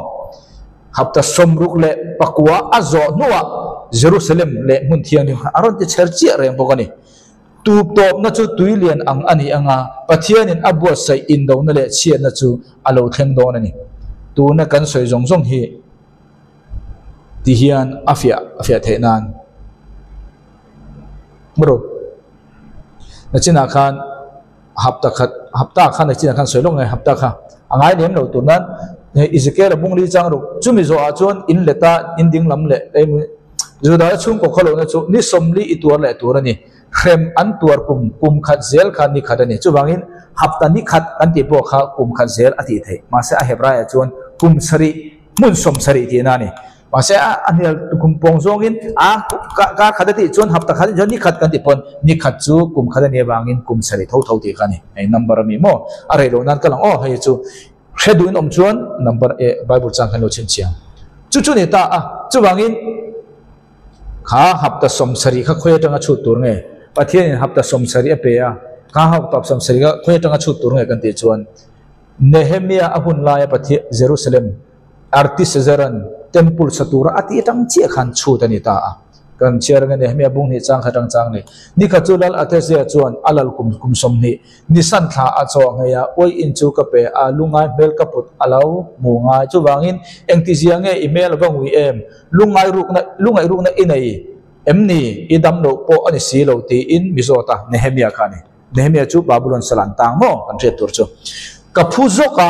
Hapta 69 a zawh hnuah Jerusalem leh hmun thianghlim kha a rawn ti chher chiah reng bawk a ni. Tup tawpna chu tui lian ang a ni anga, Pathianin a buatsaih indona leh chhiatna chu a lo thleng dawn a ni. Tuna kan sawi zawng zawng hi ti hian a fiah a fiah theih nan. Bro, nachinah khan hapta khat hapta khan nachinah khan sawi lawk nge hapta kha a ngai lem lo tur nan Ezekiel a bungli chang ruk chumi zawhah chuan in let a in ding lam leh Juda chhungkaw khawlohna chu ni 40 i tuar leh tur a ni. Hrem an tuar kum kum khat zel kha ni khat a ni. Chuvangin hapta ni khat kan tih pawh kha kum khat zel a tih theih. Mahse a Hebraiah chuan kum sarih, hmun 70 tihna a ni. Mahse a hnial kum pawng zawngin a kar khat a tih chuan hapta khat chuan ni khat kan tih pawn ni khat chu kum khat a nih avangin kum sarih tho tho tih kha a ni. Hei number a mi maw? A rei loh nan ka lang aw hei chu hre duhin awm chuan number e Bible chang khan lo chhinchhiang. Chu chu ni ta a, chuvangin Kha hapta 70 kha khawi atanga chhut tur nge? Pathianin hapta 70 a pe a, kha hapta 70 kha khawi atanga chhut tur nge kan tih chuan Nehemia a hun laia Pathian Jerusalem Artaxerxes temple sa tura a tih atang chiah khan chhut a ni ta a. Kan chhiar ang e Nehemia bung hnih chang khat ang chang ni. Ni khat chu Lal Athazia chuan a lal kum kum 20 Nisan thla a chaw ngei a, uai in chu ka pe a, lungngai hmel ka put a lo hmu ngai. Chuvangin engtizia nge i hmel va ngui em? Lungngai rukna lungngaih rukna i nei em ni? I dam loh pawh a ni si lo tiin mi zawt a, Nehemia kha a ni. Nehemia chu Babulon sal an tang maw kan hriat tur chu. Ka phu zawk a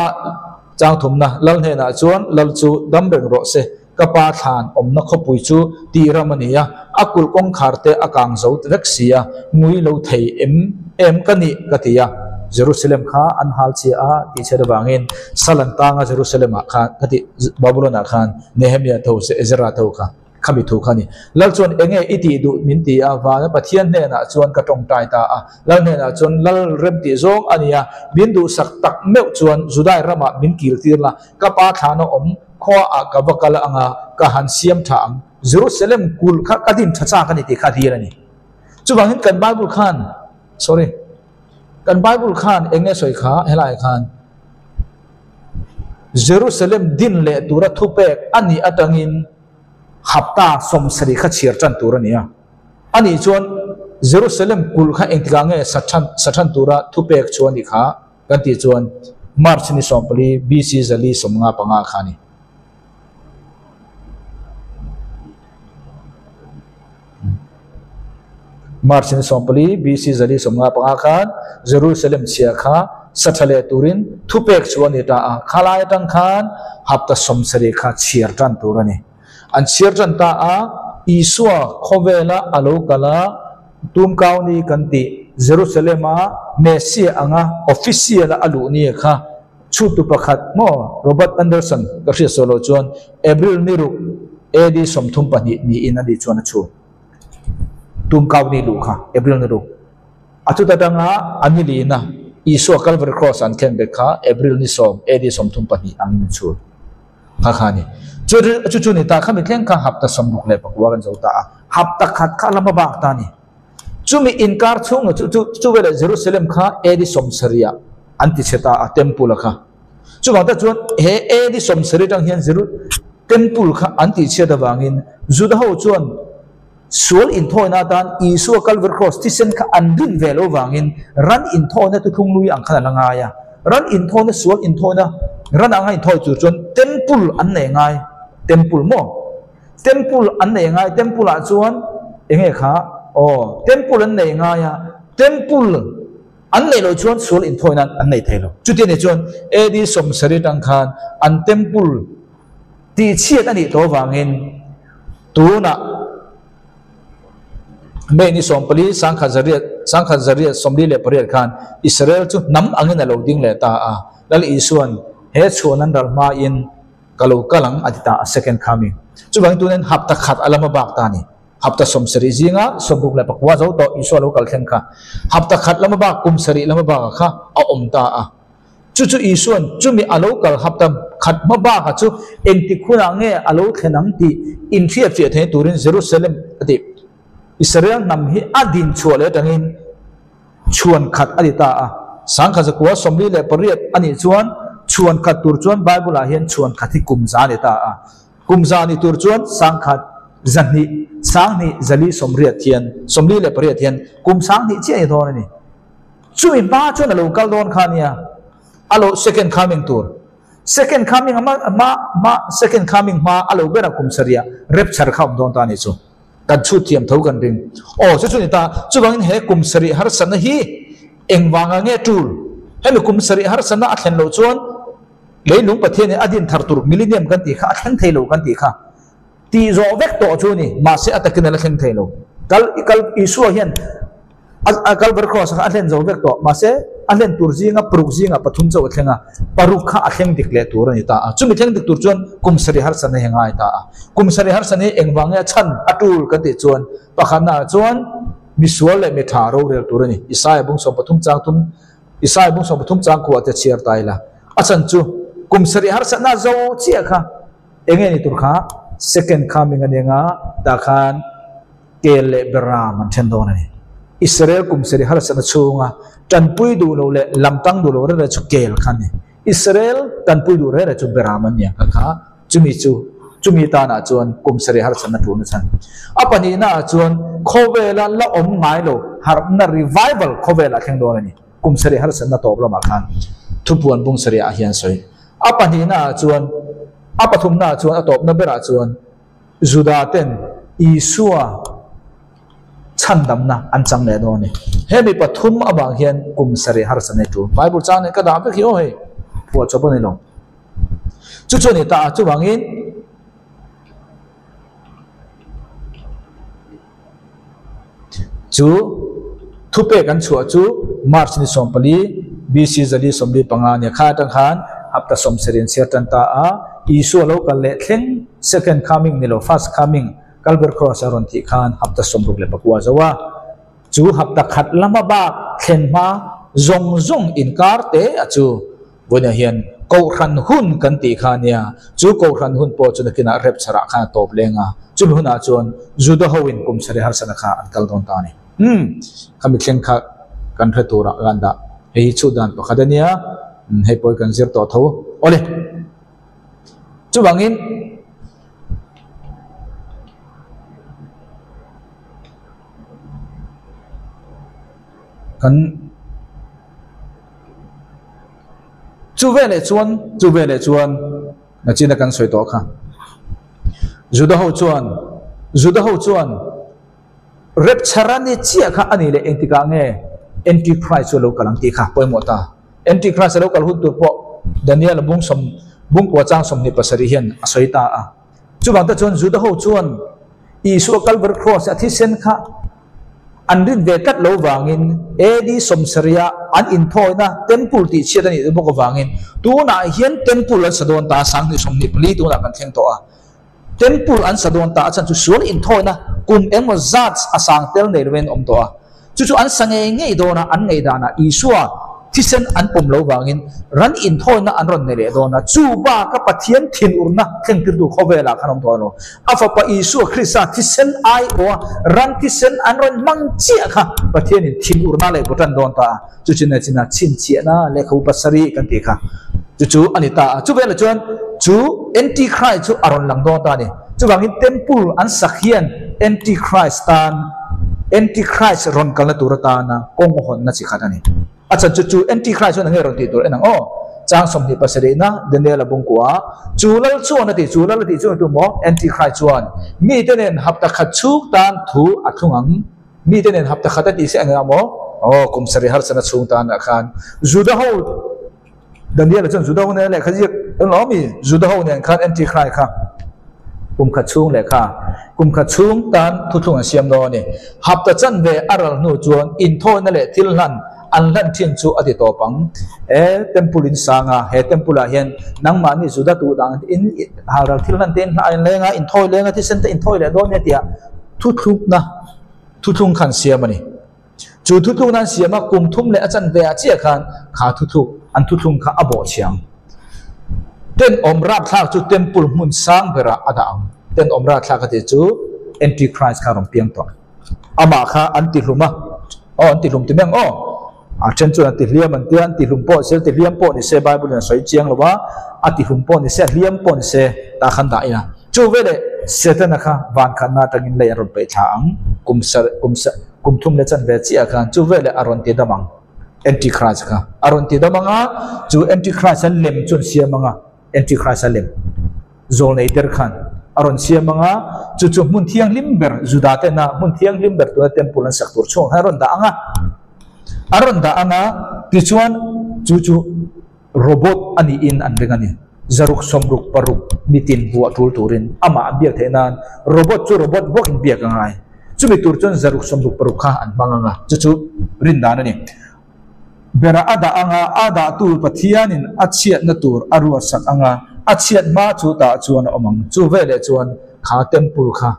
chang thumna Lal hnenah chuan Lal chu dam reng rawh se, ka pa thlan awmna khawpui chu tih ram a ni a, a kulh kawngkhar te a kang zo vek si a, ngui lo thei em em ka nih ka ti a. Jerusalem kha an hal chhia a tih chhiat avangin sal an tang a Jerusalem ah khan ka tih Babulon ah khan Nehemia tho Ezra tho kha. Khami thu kha ni. Lal chuan enge i tih duh min ti a, vana Pathian hnenah chuan ka tawngtai ta a. Lal hnenah chuan Lal rem tih zawng a nia, min duhsak tak meuh chuan Judai ramah min kil tir la, ka pa thlana awm khua ah ka va kal anga ka han siam tha ang. Jerusalem kulh kha ka din tha chak a ni tih kha a dil a ni. Chuvangin kan Bible khan, sorry, kan Bible khan enge sawi kha helaiah khan, Jerusalem din leh tura thupek a nih atangin hapta 70 kha chhiar tan tur a ni a. A nih chuan Jerusalem kulh kha engtikah nge sa than tura thupek chu a nih kha kan tih chuan March ni 14 BC 455 kha a ni. March ni 14 BC 455 khan Jerusalem chhia kha sa tha leh turin thupek chu a ni ta a. Khalai atang khan hapta 70 kha chhiar tan tur a ni. An chhiar tan ta a, Isua khawvela a lo kal a, tumkau ni kan tih Jerusalem-a Messiah anga official-a a luh ni kha chhutu pakhat maw Robert Anderson ka hriat saw loh chuan April ni ruk AD 32 niin a nih chuan a chhu. Tumkau ni luh kha April ni ruk. A chuta tanga a ni lina Isua Calvary Cross an khen bet kha April ni 10 AD 32 angin a chhu. Kha kha ni. Chu chu chu ni ta kha mi thleng kha hapta 69 kan zo ta a. Hapta khat kha lama bak ta ni. Chumi inkar chhung chu chu chu vele Jerusalem kha AD 70 an ti che ta a temple kha. Chuvang ta chuan he AD 70 tang hian Jeru temple kha an ti chhiat awangin Juda ho chuan sual inthawina atan Isua Calvary Cross thisen kha an rin ve lo wangin ran inthawina tu thlung lui ang khan an la ngai a. Ran inthawina sual inthawina ran anga inthawi tur chuan temple an nei ngai. Temple maw? Temple an nei ngai. Temple ah chuan enge kha? Aw, temple an nei ngai a. Temple an nei lo chuan sual inthawina an nei thei lo. Chuti ani chuan AD 70 tang khan an temple ti chhiat a nih tawh avangin tunah May ni 14 1948 khan Israel chu hnam angin a lo ding leh ta a. Lal Isuan he chhuan an ral hmain ka lo kal ang a ti ta a, second coming. Chuvangin tunin hapta khat a lama bak ta a ni. Hapta 70 zinga 69 zo tawh Isua lo kal thleng kha hapta khat lama bak kum sarih lama bak kha a awm ta a. Chu chu Isuan chumi a lo kal hapta khat hma baka chu engtik hunah nge a lo thlen ang tih inhriat fiah thei turin Jerusalem a ti. Israel hnam hi a din chhuah leh atangin chhuan khat a ti ta a. 1948 a nih chuan chhuan khat tur chuan Bible ah hian chhuan khat hi kum za a ni ta a. Kum za ni tur chuan 1000 200 12 180 hian 48 hian kum 2000 chiah a ni dawn a ni. Chumi hma chuan a lo kal dawn kha nia, a lo second coming tur. Second coming hma hma hma second coming hma a lo ber a kum sarih rapture kha awm dawn ta a ni chu. Kan chhut thiam tho kan ring. Aw chu chu ni ta, chuvangin he kum sarih harsatna hi engvanga nge tul? Hemi kum sarih harsatna a thlen loh chuan leilung Pathianin a din thar tur millennium kan tih kha a thleng thei lo kan tih kha. Tih zawh vek tawh chu ni, mahse a takin a la thleng thei lo. Kal kal Isua hian a Calvary Cross kha a hlen zo vek tawh, mahse a hlen tur zinga paruk zinga pathum chauh a thleng a, paruk kha a thleng dik leh tur a ni ta a. Chumi thleng dik tur chuan kum sarih harsatna hi a ngai ta a. Kum sarih harsatna hi engvang nge a chhan a tul kan tih chuan pakhatnaah chuan misual leh mi tha rorel tur a ni. Isaiah bung 13 chang thum Isaiah bung 13 chang khuah te chhiar ta ila. A chhan chu kum sarih harsatna zo chiah kha enge ni tur kha second coming a ni anga tah khan kel leh beram an then dawn a ni. Israel kum sarih harsatna chhunga tanpui duh lo leh lamtang duh lo rere chu kel kha a ni. Israel tanpui duh rere chu beram an ni ang kha kha chumi chu Chumi tanah chuan kum sarih harsatna tulna chhan. A pahnihnaah chuan khawvela la awm ngai lo harhna revival khawvelah thleng dawn a ni. Kum sarih harsatna tawp lamah khan thupuan bung sarih ah hian sawi. A pahnihnaah chuan, a pathumnaah chuan, a tawpna berah chuan Juda ten Isua chhandamna an chang leh dawn a ni. He mi pathum avang hian kum sarih harsatna hi tul. Bible chang nen ka dah vek hi aw hei, phuah chawp a ni lo. Chu chu a ni ta a, chuvangin chu thupek an chhuah chu March ni 14 BC 445 nia kha atang khan hapta 70 an chhiar tan ta a, Isua lo kal leh thleng second coming ni lo first coming Calvary cross a rawn tih khan hapta 69 zo a, chu hapta khat lama bak thlen hma zawng zawng inkar te a chu. Vawiinah hian Kohhran hun kan tih kha a nia, chu Kohhran hun pawh chu nakinah Rapture-ah khan a tawp leng a, chumi hunah chuan Juda hoin kum sarih harsatna kha an kal dawn ta a ni. Umm, khami thleng kha kan hre turah ka han dah. Hei hi chhut dan pakhat a nia, umm, hei pawh hi kan zir tawh tho. Awle, chuvangin. Kan. Chu veleh chuan, chu veleh chuan nachina kan sawi tawh kha. Juda ho chuan, Juda ho chuan rapture a ni chiah kha a nih leh engtikah nge Antichrist chu a lo kal ang tih kha pawimawh ta. Antichrist a lo kal hun tur pawh Daniel bung sawm, bung kua chang 27 hian a sawi ta a. Chuvang te chuan Juda ho chuan Isua Calvary Cross a thisen kha An rin ve tlat lo vangin AD 70 ah an inthawina Temple tih chhiat a nih bawk avangin tunah hian Temple an sa dawn ta a, 2024 tunah kan thleng tawh a. Temple an sa dawn ta a chhan chu sual inthawina kum engmaw zat a sang tel nei lovin an awm tawh a. Chu chu an sa ngei ngei dawn a, an ngeidanah Isua thisen an pawm lo vangin ran inthawina an rawn nei leh dawn a, chu baka Pathian thinurna thlengtirtu khawvelah khan awm tawh lo. A Fapa Isua Krista thisen aiawha ran thisen an rawn hmang chiah kha Pathianin thinurna leh bawtan dawn ta a, chu chu nachina chhinchhiahna lehkhabu pasarih kan tih kha chu chu a ni ta a. Chuvelah chuan chu Antichrist chu a rawn lang dawn ta a ni. Chuvangin Temple an sak hian Antichrist tan Antichrist rawn kalna tur atana kawng hawnna chi khat a ni. A chan chu chu Antichrist chuan enge rawn tih tur en ang aw? Chang 27 na Daniel a bungkua chu lal chuan a ti chu lal a tih chuan tu maw Antichrist chuan mite nen hapta khat chhung tan thu a thlung ang mite nen hapta khat a tih se enge maw aw kum sarih harsatna chhung tan ah khan Juda ho Daniel chuan Juda ho nen lehkha ziak eng lo mi Juda ho nen khan Antichrist kha kum khat chhung lehkha kum khat chhung tan thuthlung an siam dawn a ni. Hapta chanve a ral hnu chuan inthawina leh thil hlan an hlan thin chu a ti tawp ang. He temple in sang a, he temple ah hian nangmahni Juda tuh dang in halral thil hlan te in hlah in leng a, inthawi leng a, thisen te inthawi leh dawn nia tia thuthlukna thuthlung kha an siam a ni. Chu thuthlukna an siam a, kum thum leh a chanve ah chiah khan kha thuthluk an thuthlung kha a bawh chhiang. Tenawm rapthlak chu temple hmun sang berah a dah ang. Tenawm rapthlak a tih chu Antichrist kha a rawn piang tawh. Amah kha an tihlum a, aw an tihlum ti mai ang aw. A then chuan a tihliam an tia, an tihlum pawh ni se, tihliam pawh ni se Bible in a sawi chiang lo a, a tihlum pawh ni se, a hliam pawh ni se tah khan dah ila. Chu veleh Setana kha van khatna atangin lei an rawn peih thla ang, kum sar kum sar kum thum leh chanve chiah khan chu veleh a rawn ti dam ang, Antichrist kha a rawn ti dam ang a, chu Antichrist a lem chu an siam ang a, Antichrist a lem zawl nei der khan a rawn siam ang a, chu chu hmun thianghlim ber Juda tena hmun thianghlim ber tuna temple an sak tur chhungah khan a rawn dah ang a, a rawn dah ang a, tichuan chu chu. Robot a niin an ring a ni. Zaruk 66 mitin buah tul turin amah an biak theih nan robot chu robot bawkin biak a ngai. Chumi tur chuan zaruk 66 kha an hmang ang a, chu chu rin dan a ni. Bera a dah ang a, a dah tur Pathianin a chhiatna tur a ruatsak ang a, a chhiat hma chu tah chuan a awm ang. Chu veleh chuan kha temple kha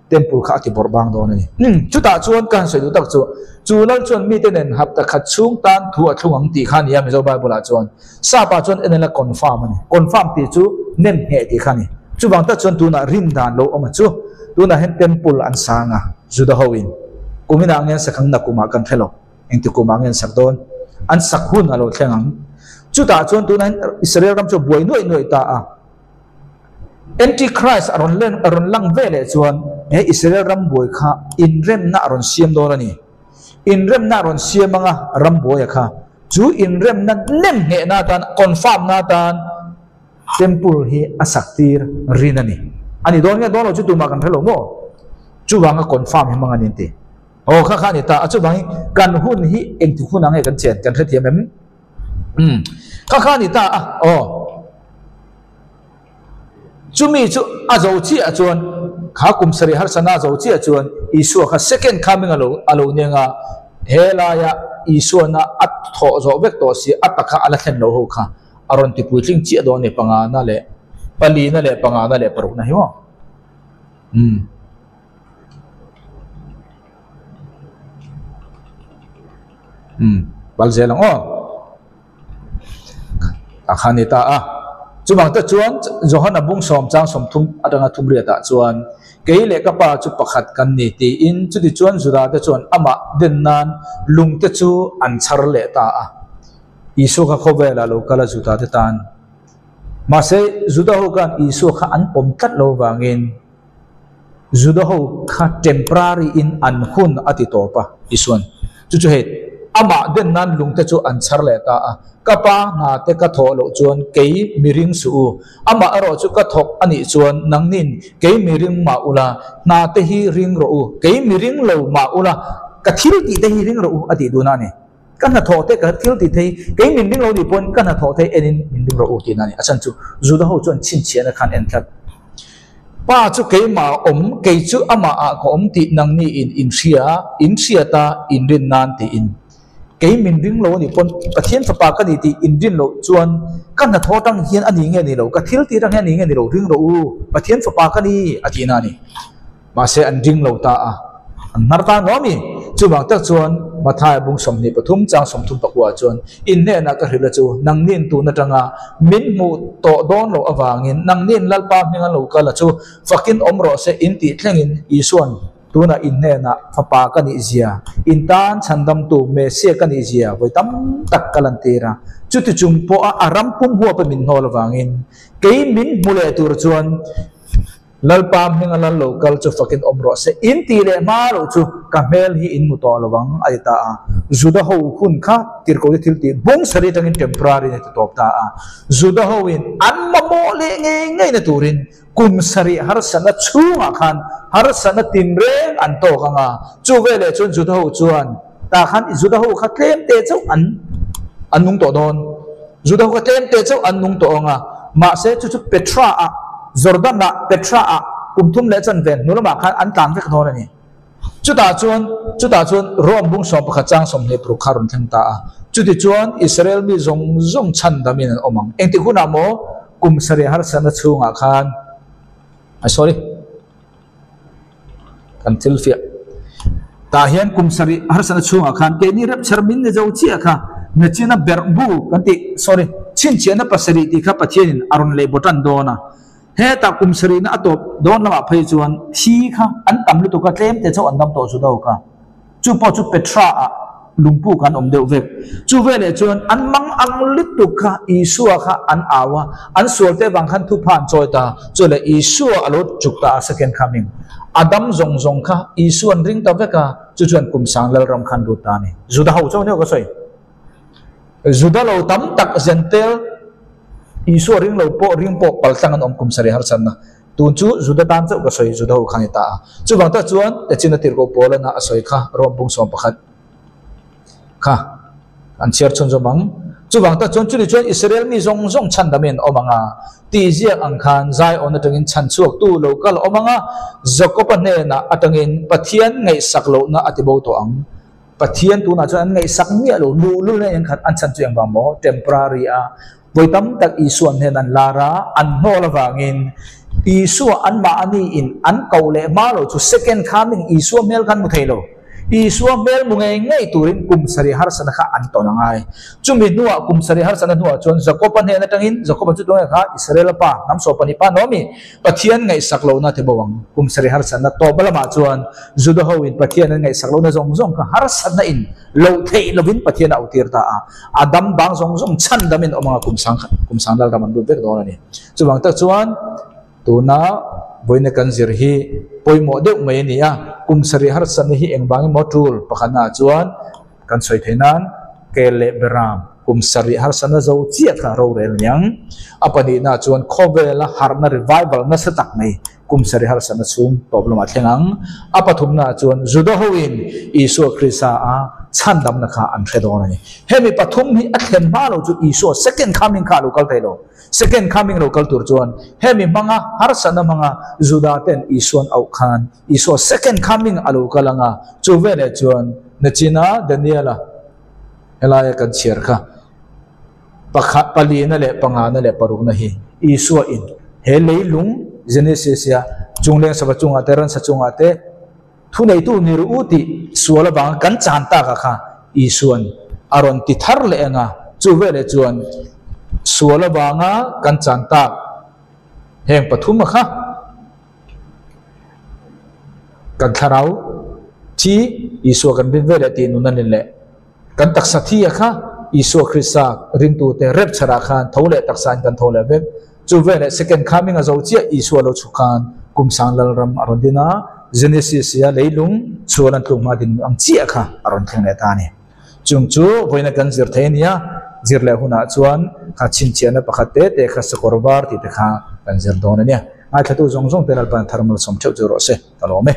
Temple kha a ti bawrh bang dawn a ni. Chutah chuan ka han sawi duh tak chu, chu lal chuan mite nen hapta khat chhung tan thu a thlung ang tih kha a ni a Mizo Bible ah chuan. Sap ah chuan en ila confirm a ni. Confirm tih chu nem ngheh tih kha a ni. Chuvang tak chuan tunah rin dan lo awm a chu. Tunah hian Temple an sang a, Juda ho in. Kum inah nge an sak ang na kumah kan hre lo. Engti kumah nge an sak dawn? An sak hun a lo thleng ang. Chutah chuan tunah hian Israel ram chu a buai nuaih nuaih ta a. Antichrist a rawn len a rawn lang ve leh chuan he Israel ram buai kha inremna a rawn siam dawn a ni. Inremna a rawn siam anga ram buaia kha chu inremna nem nghehna atan confirm na atan Temple hi a sak tir rin a ni. A ni dawn nge dawn lo chu tumah kan hre lo maw? Chuvanga confirm hi hmang a ni an ti. Aw kha kha a ni ta a chuvangin kan hun hi engtik hunah nge kan chen kan hrethiam em? Umm kha kha a ni ta a aw. Chumi chu a zo chiah chuan kha kum sarih harsana a zo chiah chuan Isua kha second coming a lo a lo neng a, he laia Isuana a thawh zawh vek tawh si a taka a la thlen lo ho kha a rawn ti puitling chiah dawn a ni pangana leh palina leh pangana leh parukna hi maw? Umm. Umm pal zel ang aw. A kha ni ta a. Chuvang te chuan Johana bung sawm chang 30 atanga thumriat ah chuan kei leh ka pa chu pakhat kan ni tiin chuti chuan Juda te chuan amah den nan lung te chu an chhar leh ta a. Isua kha khawvel ah lo kal a Juda te tan. Mahse Juda ho khan Isua kha an pawm tlat lo vangin Juda ho kha temporary in an hun a ti tawp a, Isuan chu chu hei amah den nan lungte chu an chhar leh ta a, ka pa hna te ka thawh loh chuan kei mi ring suh u, amah erawh chu ka thawk a nih chuan nangnin kei mi ring mah ula, hna te hi ring rawh u, kei mi ring lo mah ula, ka thil tih te hi ring rawh u a tih dun a ni. Ka hnathawh te ka thil ti thei, kei min ring lo nih pawn ka hnathawh thei enin min ring rawh u tihna a ni. A chhan chu Juda ho chuan chhinchhiahna khan en tlat. Pa chu keimah a awm, kei chu amah ah ka awm tih nangni in in hria, in hriat a, in rin nan tiin. Kei min ring lo anih pawn Pathian fapa ka ni tih in rin loh chuan ka hnathawh atang hian a ni nge ni lo, ka thil tih atang hian a ni nge ni lo, ring rawh u, Pathian fapa ka ni a tihna a ni. Mahse an ring lo ta a, an hnar ta nuam i. Chuvang tak chuan Mathaia bung 23 chang 34 chuan, In hnenah ka hrilh a chu, nangnin tun atanga min hmuh tawh dawn loh avangin nangnin Lalpa hming an lo kal a chu, fakin awm rawh se in tih thlengin Isua'n tunah in hnenah fapa ka nih zia, in tan chhandamtu Messiah ka nih zia vawi tam tak ka lantir a. Chuti chung pawha a ram pum huapa min hnawl avangin kei min hmu leh tur chuan Lalpa hminga lal lo kal chu fakin awm rawh se, in tih leh hma loh chu ka hmel hi in hmu tawh lo ang, a ti ta a. Juda ho hun kha tirhkohte thil tih bung sari atangin temporary in a ti tawp ta a. Juda ho in an mamawh leh ngei ngei na turin kum sarih harsatna chhungah khan harsatna tinreng an tawk ang a. Chu veleh chuan Juda ho chuan tah khan Juda ho kha tlem te chauh an an nung tawh dawn. Juda ho kha tlem te chauh an nung tawh ang a, mahse chu chu Petra ah, Jordan ah, Petra ah kum thum leh chanve hnu lamah khan an tlan vek dawn a ni. Chutah chuan, chutah chuan Rome bung 11 chang 26 kha a rawn thleng ta a. Chutichuan Israel mi zawng zawng chhandamin an awm ang. Engtik hunah maw kum sarih harsatna chhungah khan, sorry. Kan thil fiah tah hian kum sarih harsatna chhungah khan keini rapture min ni zo chiah kha nachina berh bu kan tih sorry chhinchhiahna pasarih tih kha Pathianin a rawn leh bawtan dawn a, hetah kum sarihna a tawp dawn lamah phei chuan thi kha an tam lutuk a tlem te chauh an dam tawh chu do kha. Chu pawh chu Petra ah lungpuk an awm deuh vek. Chu veleh chuan an mang ang lutuk kha Isua kha an au a, an sual te vang khan thupha an chawi ta. Chu leh Isua a lo chuk ta a second coming. A dam zawng zawng kha Isua an ring ta vek a, chu chuan kum sang Lalram khan lut ta a ni. Juda ho chauh nia ka sawi. Juda lo tam tak Zentel Isua ring lo pawh ring pawh paltlang an awm kum sarih harsatna. Tun chu Juda tan chauh ka sawi, Juda ho kha ni ta a. Chuvang tak chuan Techina tirhkoh Paulana a sawi kha Rome bung 11 kha an chhiar chhunzawm ang. Chuvang tak chuan chuni chuan Israel mi zawng zawng chhandamin awm ang a, tih ziak ang khan Zion atangin chhan chhuaktu lo kal awm ang a, Jakob-a hnenah atangin Pathian ngaihsak lohna a ti bo tawh ang. Pathian tunah chuan an ngaihsak miah lo, luhlul na engkhat an chhan chu engvang maw? Temporary a vawi tam tak Isua hnen an lar a, an hnawl avangin Isua anmahni in an koh leh hma lo chu second coming Isua hmel khan hmu thei lo. Isua hmel hmu ngei ngei turin kum sarih harsatna kha an tawn a ngai. Chumi hnuah kum sarih harsatna hnuah chuan Jakob-a hnen atangin, Jakob-a chu tunge kha Israel-a pa, hnam sawh pahnih pa Naomi, Pathian ngaihsak lohna ti bo ang. Kum sarih harsatna tawp lamah chuan Juda ho in Pathian an ngaihsak lohna zawng zawng kha harsatna in loh theih lovin Pathian a autir ta a. A dam bang zawng zawng chhan dam in awm anga kum sang kum sang lal ram an lut vek dawn a ni. Chuvang tak chuan Tuna vawiina kan zir hi pawimawh deuh mai a ni a, kum sarih harsatna hi engvangin maw tul pakhatnaah chuan kan sawi theih nan kel leh beram kum sarih harsatna zo chiah kha rorel a ni ang. A pahnihnaah chuan khawvela harhna revival nasa tak mai kum sarih harsatna chhung tawp lamah thleng ang. A pathumnaah chuan Juda hoin Isua Krista a chhandamna kha an hre dawn a ni. Hemi pathum hi a thlen hma lo chu Isua second coming kha a lo kal thei lo. Second coming lo kal tur chuan hemi hmanga harsatna hmanga Juda ten Isuan auh khan Isua second coming a lo kal anga chu veleh chuan Nachina Daniela helaia kan chhiar kha pakhat palina leh pangana leh parukna hi Isua in he leilung Genesis ia chungleng sava chungah te ransa chungah te Thuneitu ni ru u tih sual avanga kan chan tak a kha Isuan a rawn ti thar leh ang a, chu veleh chuan sual avanga kan chan tak heng pathum a kha kan thlarau thi Isua kan rin veleh tih nun a ni leh. Kan taksa thi a kha Isua Krista ringtute rapture ah khan tho leh taksa in kan tho leh vek. Chu veleh second coming a zo chiah Isua lo chhuk khan kum sang Lalram a rawn din a, Genesis ia leilung chhual an tluk hma din ang chiah kha a rawn thleng leh ta a ni. Chung chu vawiina kan zir thei a nia, zir leh hunah chuan kha chhinchhiahna pakhat te te kha sakawr var tih te kha kan zir dawn a nia. Ngaithlatu zawng zawng te Lalpan tharmal sawm theuh chu rawh se, ka lawm e.